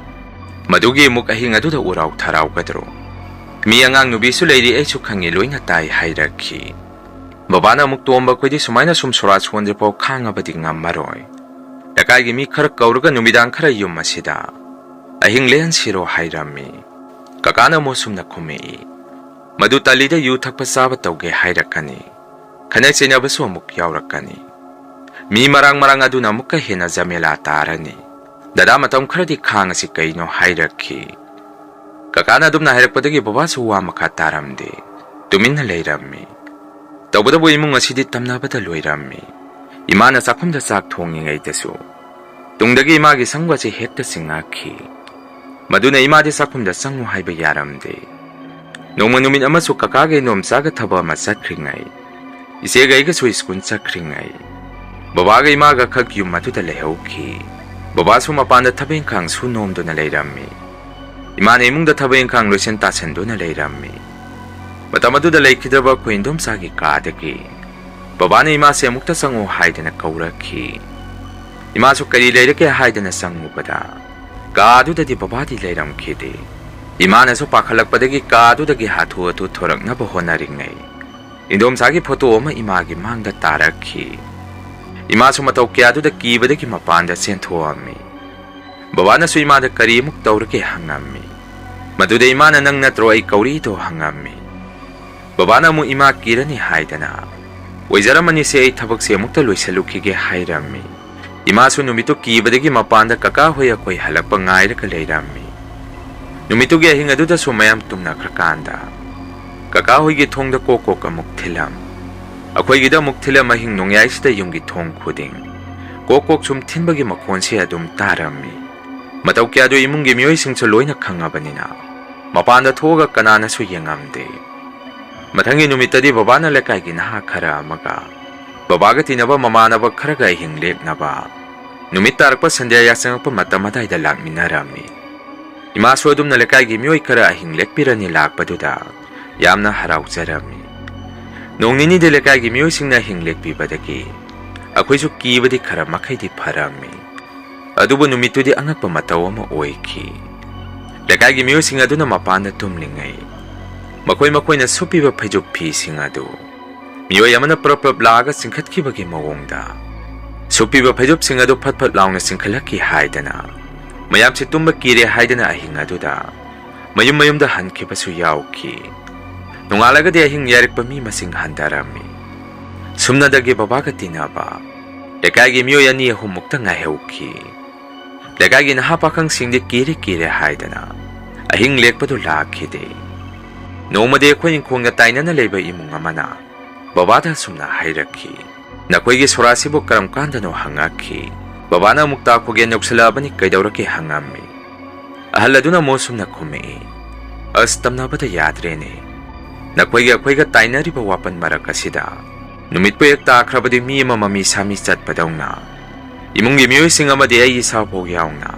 ꯃꯗꯨꯒꯤ ꯑꯃꯨꯛ ꯑꯍꯤꯡ ꯑꯗꯨꯗ ꯎꯔꯥꯎ ꯊꯔꯥꯎꯒꯗ꯭ꯔꯣ? ꯃꯤ ꯑꯉꯥꯡ ꯅꯨꯕꯤꯁꯨ ꯂꯩꯔꯤ, ꯑꯩꯁꯨ ꯈꯪꯉꯤ, ꯂꯣꯏꯅ ꯇꯥꯏ" ꯍꯥꯏꯔꯛꯈꯤ꯫ ꯕꯕꯥꯅ ꯑꯃꯨꯛ, "ꯇꯣꯝꯕ, ꯑꯩꯈꯣꯏꯗꯤ ꯁꯨꯃꯥꯏꯅ ꯁꯨꯝ ꯁꯣꯔꯥꯠ ꯁꯣꯟꯗ꯭ꯔꯤꯐꯥꯎ ꯈꯥꯡꯉꯕꯗꯤ ꯉꯝꯃꯔꯣꯏ꯫ ꯂꯩꯀꯥꯏꯒꯤ ꯃꯤ ꯈꯔ ꯀꯧꯔꯒ ꯅꯨꯃꯤꯗꯥꯡ ꯈꯔ ꯌꯨꯝ ꯑꯁꯤꯗ ꯑꯍꯤꯡ ꯂꯦꯟꯁꯤꯔꯣ ꯍꯥꯏꯔꯝꯃꯤ꯫ ꯀꯀꯥꯅ ꯑꯃꯨꯛ ꯁꯨꯝꯅ ꯈꯨꯝꯃꯛꯏ, "ꯃꯗꯨ ꯇꯜꯂꯤꯗ, ꯌꯨ ꯊꯛꯄ ꯆꯥꯕ ꯇꯧꯒꯦ ꯍꯥꯏꯔꯛꯀꯅꯤ꯫ ꯈꯠꯅ ꯆꯩꯅꯕꯁꯨ ꯑꯃꯨꯛ ꯌꯥꯎꯔꯛꯀꯅꯤ꯫ ꯃꯤ ꯃꯔꯥꯡ ꯃꯔꯥꯡ ꯑꯗꯨꯅ ꯑꯃꯨꯛꯀ ꯍꯦꯟꯅ ꯖꯃꯦꯂꯥ ꯇꯥꯔꯅꯤ꯫ ꯗꯗꯥ, ꯃꯇꯝ ꯈꯔꯗꯤ ꯈꯥꯡꯉꯁꯤ ꯀꯩꯅꯣ" ꯍꯥꯏꯔꯛꯈꯤ꯫ ꯀꯀꯥꯅ ꯑꯗꯨꯝꯅ ꯍꯥꯏꯔꯛꯄꯗꯒꯤ ꯕꯕꯥꯁꯨ ꯋꯥ ꯃꯈꯥ ꯇꯥꯔꯝꯗꯦ꯫ ꯇꯨꯃꯤꯟꯅ ꯂꯩꯔꯝꯃꯤ꯫ ꯇꯧꯕꯇꯕꯨ ꯏꯃꯨꯡ ꯑꯁꯤꯗꯤ ꯇꯝꯅꯕꯗ ꯂꯣꯏꯔꯝꯃꯤ꯫ ꯏꯃꯥꯅ ꯆꯥꯛꯈꯨꯝꯗ ꯆꯥꯛ ꯊꯣꯡꯉꯤꯉꯩꯗꯁꯨ ꯇꯨꯡꯗꯒꯤ ꯏꯃꯥꯒꯤ ꯁꯪꯒꯣ ꯑꯁꯤ ꯍꯦꯛꯇ ꯆꯤꯡꯉꯛꯈꯤ꯫ ꯃꯗꯨꯅ ꯏꯃꯥꯗꯤ ꯆꯥꯛꯈꯨꯝꯗ ꯆꯪꯉꯨ ꯍꯥꯏꯕ ꯌꯥꯔꯝꯗꯦ꯫ ꯅꯣꯡꯃ ꯅꯨꯃꯤꯠ ꯑꯃꯁꯨ ꯀꯀꯥꯒ ꯏꯟꯗꯣꯝꯆꯥꯒ ꯊꯕꯛ ꯑꯃ ꯆꯠꯈ꯭ꯔꯤꯉꯩ, ꯏꯆꯦꯒ ꯑꯩꯒꯁꯨ ꯁ꯭ꯀꯨꯜ ꯆꯠꯈ꯭ꯔꯤꯉꯩ, ꯕꯕꯥꯒ ꯏꯃꯥꯒ ꯈꯛ ꯌꯨꯝ ꯑꯗꯨꯗ ꯂꯩꯍꯧꯈꯤ꯫ ꯕꯕꯥꯁꯨ ꯃꯄꯥꯟꯗ ꯊꯕꯛ ꯏꯪꯈꯥꯡ ꯁꯨ ꯅꯣꯝꯗꯨꯅ ꯂꯩꯔꯝꯃꯤ꯫ ꯏꯃꯥꯅ ꯏꯃꯨꯡꯗ ꯊꯕꯛ ꯏꯪꯈꯥꯡ ꯂꯣꯏꯁꯤꯟ ꯇꯥꯁꯤꯟꯗꯨꯅ ꯂꯩꯔꯝꯃꯤ꯫ ꯃꯇꯝ ꯑꯗꯨꯗ ꯂꯩꯈꯤꯗ꯭ꯔꯕ ꯑꯩꯈꯣꯏ ꯏꯟꯗꯣꯝꯆꯥꯒꯤ ꯀꯥꯗꯒꯤ ꯕꯕꯥꯅ ꯏꯃꯥꯁꯦ ꯑꯃꯨꯛꯇ ꯆꯪꯉꯨ ꯍꯥꯏꯗꯅ ꯀꯧꯔꯛꯈꯤ꯫ ꯏꯃꯥꯁꯨ ꯀꯔꯤ ꯂꯩꯔꯒꯦ ꯍꯥꯏꯗꯅ ꯆꯪꯉꯨꯕꯗ, ꯀꯥ ꯑꯗꯨꯗꯗꯤ ꯕꯕꯥꯗꯤ ꯂꯩꯔꯝꯈꯤꯗꯦ꯫ ꯏꯃꯥꯅꯁꯨ ꯄꯥꯈꯠꯂꯛꯄꯗꯒꯤ ꯀꯥ ꯑꯗꯨꯗꯒꯤ ꯍꯥꯊꯨ ꯍꯥꯊꯨ ꯊꯣꯔꯛꯅꯕ ꯍꯣꯠꯅꯔꯤꯉꯩ, ꯏꯟꯗꯣꯝꯆꯥꯒꯤ ꯐꯣꯇꯣ ꯑꯃ ꯏꯃꯥꯒꯤ ꯃꯥꯡꯗ ꯇꯥꯔꯛꯈꯤ꯫ ꯏꯃꯥꯁꯨ ꯃꯇꯧ ꯀꯌꯥꯗꯨꯗ ꯀꯤꯕꯗꯒꯤ ꯃꯄꯥꯟꯗ ꯆꯦꯟꯊꯣꯛꯑꯝꯃꯤ꯫ ꯕꯕꯥꯅꯁꯨ ꯏꯃꯥꯗ ꯀꯔꯤ ꯑꯃꯨꯛ ꯇꯧꯔꯒꯦ ꯍꯪꯉꯝꯃꯤ꯫ ꯃꯗꯨꯗ ꯏꯃꯥꯅ "ꯅꯪ ꯅꯠꯇ꯭ꯔꯣ ꯑꯩ ꯀꯧꯔꯤꯗꯣ?" ꯍꯪꯉꯝꯃꯤ꯫ ꯕꯕꯥꯅ ꯑꯃꯨꯛ ꯏꯃꯥ ꯀꯤꯔꯅꯤ ꯍꯥꯏꯗꯅ, "ꯑꯣꯏꯖꯔꯝꯃꯅꯤꯁꯦ, ꯑꯩ ꯊꯕꯛꯁꯦ ꯑꯃꯨꯛꯇ ꯂꯣꯏꯁꯤꯜꯂꯨꯈꯤꯒꯦ" ꯍꯥꯏꯔꯝꯃꯤ꯫ ꯏꯃꯥꯁꯨ ꯅꯨꯃꯤꯠꯇꯨ ꯀꯤꯕꯗꯒꯤ ꯃꯄꯥꯟꯗ ꯀꯀꯥ ꯍꯣꯏ ꯑꯩꯈꯣꯏ ꯍꯜꯂꯛꯄ ꯉꯥꯏꯔꯒ ꯂꯩꯔꯝꯃꯤ꯫ ꯅꯨꯃꯤꯠꯇꯨꯒꯤ ꯑꯍꯤꯡ ꯑꯗꯨꯗꯁꯨ ꯃꯌꯥꯝ ꯇꯨꯝꯅꯈ꯭ꯔꯀꯥꯟꯗ ꯀꯀꯥ ꯍꯣꯏꯒꯤ ꯊꯣꯡꯗ ꯀꯣꯛ ꯀꯣꯛ ꯑꯃꯨꯛ ꯊꯤꯜꯂꯝ꯫ ꯑꯩꯈꯣꯏꯒꯤꯗ ꯑꯃꯨꯛ ꯊꯤꯜꯂꯝ꯫ ꯑꯍꯤꯡ ꯅꯣꯡꯌꯥꯏꯁꯤꯗ ꯌꯨꯝꯒꯤ ꯊꯣꯡ ꯈꯨꯗꯤꯡ ꯀꯣꯛ ꯀꯣꯛ ꯁꯨꯝ ꯊꯤꯟꯕꯒꯤ ꯃꯈꯣꯟꯁꯦ ꯑꯗꯨꯝ ꯇꯥꯔꯝꯃꯤ꯫ ꯃꯇꯧ ꯀꯌꯥꯗꯨ ꯏꯃꯨꯡꯒꯤ ꯃꯤꯑꯣꯏꯁꯤꯡꯁꯨ ꯂꯣꯏꯅ ꯈꯪꯉꯕꯅꯤꯅ ꯃꯄꯥꯟꯗ ꯊꯣꯛꯑꯒ ꯀꯅꯥꯅꯁꯨ ꯌꯦꯡꯉꯝꯗꯦ꯫ ꯃꯊꯪꯒꯤ ꯅꯨꯃꯤꯠꯇꯗꯤ ꯕꯕꯥꯅ ꯂꯩꯀꯥꯏꯒꯤ ꯅꯍꯥ ꯈꯔ ꯑꯃꯒ ꯕꯕꯥꯒ ꯇꯤꯟꯅꯕ ꯃꯃꯥꯟꯅꯕ ꯈꯔꯒ ꯑꯍꯤꯡ ꯂꯦꯛꯅꯕ ꯅꯨꯃꯤꯠ ꯇꯥꯔꯛꯄ ꯁꯟꯙ꯭ꯌꯥ ꯌꯥꯆꯪꯉꯛꯄ ꯃꯇꯝ ꯑꯗꯥꯏꯗ ꯂꯥꯛꯃꯤꯟꯅꯔꯝꯃꯤ꯫ ꯏꯃꯥꯁꯨ ꯑꯗꯨꯝꯅ ꯂꯩꯀꯥꯏꯒꯤ ꯃꯤꯑꯣꯏ ꯈꯔ ꯑꯍꯤꯡ ꯂꯦꯛꯄꯤꯔꯅꯤ ꯂꯥꯛꯄꯗꯨꯗ ꯌꯥꯝꯅ ꯍꯔꯥꯎꯖꯔꯝꯃꯤ꯫ ꯅꯣꯡ ꯅꯤꯅꯤꯗꯤ ꯂꯩꯀꯥꯏꯒꯤ ꯃꯤꯑꯣꯏꯁꯤꯡꯅ ꯑꯍꯤꯡ ꯂꯦꯛꯄꯤꯕꯗꯒꯤ ꯑꯩꯈꯣꯏꯁꯨ ꯀꯤꯕꯗꯤ ꯈꯔ ꯃꯈꯩꯗꯤ ꯐꯔꯝꯃꯤ꯫ ꯑꯗꯨꯕꯨ ꯅꯨꯃꯤꯠꯇꯨꯗꯤ ꯑꯉꯛꯄ ꯃꯇꯧ ꯑꯃ ꯑꯣꯏꯈꯤ꯫ ꯂꯩꯀꯥꯏꯒꯤ ꯃꯤꯑꯣꯏꯁꯤꯡ ꯑꯗꯨꯅ ꯃꯄꯥꯟꯗ ꯇꯨꯝꯂꯤꯉꯩ, ꯃꯈꯣꯏ ꯃꯈꯣꯏꯅ ꯁꯨꯞꯄꯤꯕ ꯐꯩꯖꯨꯞ ꯐꯤꯁꯤꯡ ꯑꯗꯨ ꯃꯤꯑꯣꯏ ꯑꯃꯅ ꯄ꯭ꯔꯞ ꯄ꯭ꯔꯞ ꯂꯥꯛꯑꯒ ꯆꯤꯡꯈꯠꯈꯤꯕꯒꯤ ꯃꯑꯣꯡꯗ ꯅꯨꯄꯤꯕ ꯐꯩꯖꯨꯞꯁꯤꯡ ꯑꯗꯨ ꯐꯠ ꯐꯠ ꯂꯥꯎꯅ ꯆꯤꯡꯈꯠꯂꯛꯈꯤ ꯍꯥꯏꯗꯅ ꯃꯌꯥꯝꯁꯦ ꯇꯨꯝꯕ ꯀꯤꯔꯦ ꯍꯥꯏꯗꯅ ꯑꯍꯤꯡ ꯑꯗꯨꯗ ꯃꯌꯨꯝ ꯃꯌꯨꯝꯗ ꯍꯟꯈꯤꯕꯁꯨ ꯌꯥꯎꯈꯤ꯫ ꯅꯣꯡꯉꯥꯜꯂꯒꯗꯤ ꯑꯍꯤꯡ ꯌꯥꯏꯔꯛꯄ ꯃꯤ ꯃꯁꯤꯡ ꯍꯟꯊꯔꯝꯃꯤ꯫ ꯁꯨꯝꯅꯗꯒꯤ ꯕꯕꯥꯒ ꯇꯤꯟꯅꯕ ꯂꯩꯀꯥꯏꯒꯤ ꯃꯤꯑꯣꯏ ꯑꯅꯤ ꯑꯍꯨꯝꯃꯨꯛꯇ ꯉꯥꯏꯍꯧꯈꯤ꯫ ꯂꯩꯀꯥꯏꯒꯤ ꯅꯍꯥ ꯄꯥꯈꯪꯁꯤꯡꯗꯤ ꯀꯤꯔꯦ ꯀꯤꯔꯦ ꯍꯥꯏꯗꯅ ꯑꯍꯤꯡ ꯂꯦꯛꯄꯗꯨ ꯂꯥꯛꯈꯤꯗꯦ꯫ ꯅꯣꯡꯃꯗꯤ ꯑꯩꯈꯣꯏ ꯏꯪꯈꯣꯜꯒ ꯇꯥꯏꯅꯅ ꯂꯩꯕ ꯏꯃꯨꯡ ꯑꯃꯅ ꯕꯕꯥꯗ ꯑꯁꯨꯝꯅ ꯍꯥꯏꯔꯛꯈꯤ, "ꯅꯈꯣꯏꯒꯤ ꯁꯣꯔꯥꯠꯁꯤꯕꯨ ꯀꯔꯝ ꯀꯥꯟꯗꯅꯣ?" ꯍꯪꯉꯛꯈꯤ꯫ ꯕꯕꯥꯅ ꯑꯃꯨꯛ ꯇꯥ ꯈꯨꯒꯦꯟ ꯌꯧꯁꯤꯜꯂꯛꯑꯕꯅꯤ, ꯀꯩꯗꯧꯔꯒꯦ ꯍꯪꯉꯝꯃꯤ꯫ ꯑꯍꯜ ꯑꯗꯨꯅ ꯑꯃꯨꯛ ꯑꯁꯨꯝꯅ ꯈꯨꯝꯃꯛꯏ, "ꯑꯁ, ꯇꯝꯅꯕꯗ ꯌꯥꯗ꯭ꯔꯦꯅꯦ꯫ ꯅꯈꯣꯏꯒ ꯑꯩꯈꯣꯏꯒ ꯇꯥꯏꯅꯔꯤꯕ ꯋꯥꯄꯟ ꯃꯔꯛ ꯑꯁꯤꯗ ꯅꯨꯃꯤꯠꯄꯨ ꯍꯦꯛ ꯇꯥꯈ꯭ꯔꯕꯗꯤ ꯃꯤ ꯑꯃ ꯃꯃꯤ ꯁꯥꯃꯤ ꯆꯠꯄꯗꯧꯅ ꯏꯃꯨꯡꯒꯤ ꯃꯤꯑꯣꯏꯁꯤꯡ ꯑꯃꯗꯤ ꯑꯩ ꯏꯁꯥꯐꯥꯎ ꯌꯥꯎꯅ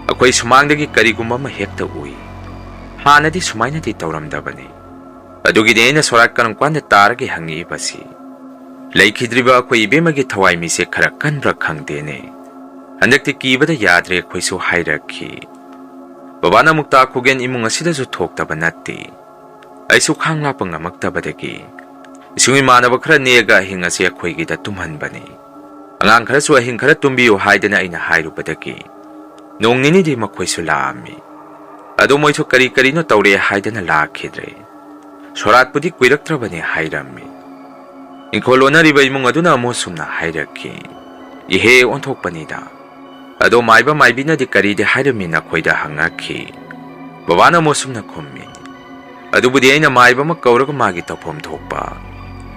ꯑꯩꯈꯣꯏ ꯁꯨꯃꯥꯡꯗꯒꯤ ꯀꯔꯤꯒꯨꯝꯕ ꯑꯃ ꯍꯦꯛꯇ ꯎꯏ꯫ ꯍꯥꯟꯅꯗꯤ ꯁꯨꯃꯥꯏꯅꯗꯤ ꯇꯧꯔꯝꯗꯕꯅꯤ꯫ ꯑꯗꯨꯒꯤꯗꯤ ꯑꯩꯅ ꯁꯣꯔꯥꯠ ꯀꯔꯝ ꯀꯥꯟꯗ ꯇꯥꯔꯒꯦ ꯍꯪꯉꯛꯏꯕꯁꯤ꯫ ꯂꯩꯈꯤꯗ꯭ꯔꯤꯕ ꯑꯩꯈꯣꯏ ꯏꯕꯦꯝꯃꯒꯤ ꯊꯋꯥꯏ ꯃꯤꯁꯦ ꯈꯔ ꯀꯟꯕ꯭ꯔꯥ ꯈꯪꯗꯦꯅꯦ꯫ ꯍꯟꯗꯛꯇꯤ ꯀꯤꯕꯗ ꯌꯥꯗ꯭ꯔꯦ ꯑꯩꯈꯣꯏꯁꯨ" ꯍꯥꯏꯔꯛꯈꯤ꯫ ꯕꯕꯥꯅ ꯑꯃꯨꯛ ꯇꯥ ꯈꯨꯒꯦꯟ ꯏꯃꯨꯡ ꯑꯁꯤꯗꯁꯨ ꯊꯣꯛꯇꯕ ꯅꯠꯇꯦ꯫ ꯑꯩꯁꯨ ꯈꯥꯡ ꯂꯥꯛꯄ ꯉꯝꯃꯛꯇꯕꯗꯒꯤ ꯏꯁꯨꯡ ꯏꯃꯥꯟꯅꯕ ꯈꯔ ꯅꯦꯛꯑꯒ ꯑꯍꯤꯡ ꯑꯁꯤ ꯑꯩꯈꯣꯏꯒꯤꯗ ꯇꯨꯝꯍꯟꯕꯅꯤ꯫ ꯑꯉꯥꯡ ꯈꯔꯁꯨ ꯑꯍꯤꯡ ꯈꯔ ꯇꯨꯝꯕꯤꯌꯨ ꯍꯥꯏꯗꯅ ꯑꯩꯅ ꯍꯥꯏꯔꯨꯕꯗꯒꯤ ꯅꯣꯡ ꯅꯤꯅꯤꯗꯤ ꯃꯈꯣꯏꯁꯨ ꯂꯥꯛꯑꯝꯃꯤ꯫ ꯑꯗꯣ ꯃꯣꯏꯁꯨ ꯀꯔꯤ ꯀꯔꯤꯅꯣ ꯇꯧꯔꯦ ꯍꯥꯏꯗꯅ ꯂꯥꯛꯈꯤꯗ꯭ꯔꯦ꯫ ꯁꯣꯔꯥꯠꯄꯨꯗꯤ ꯀꯨꯏꯔꯛꯇ꯭ꯔꯕꯅꯤ ꯍꯥꯏꯔꯝꯃꯤ꯫ ꯏꯪꯈꯣꯜ ꯂꯣꯟꯅꯔꯤꯕ ꯏꯃꯨꯡ ꯑꯗꯨꯅ ꯑꯃꯨꯛ ꯁꯨꯝꯅ ꯍꯥꯏꯔꯛꯈꯤ, "ꯏꯍꯦ, ꯑꯣꯟꯊꯣꯛꯄꯅꯤꯗ꯫ ꯑꯗꯣ ꯃꯥꯏꯕ ꯃꯥꯏꯕꯤꯅꯗꯤ ꯀꯔꯤꯗꯤ ꯍꯥꯏꯔꯝꯃꯤ ꯅꯈꯣꯏꯗ?" ꯍꯪꯉꯛꯈꯤ꯫ ꯕꯕꯥꯅ ꯑꯃꯨꯛ ꯁꯨꯝꯅ ꯈꯨꯝꯃꯤ, "ꯑꯗꯨꯕꯨꯗꯤ ꯑꯩꯅ ꯃꯥꯏꯕ ꯑꯃ ꯀꯧꯔꯒ ꯃꯥꯒꯤ ꯇꯧꯐꯝ ꯊꯣꯛꯄ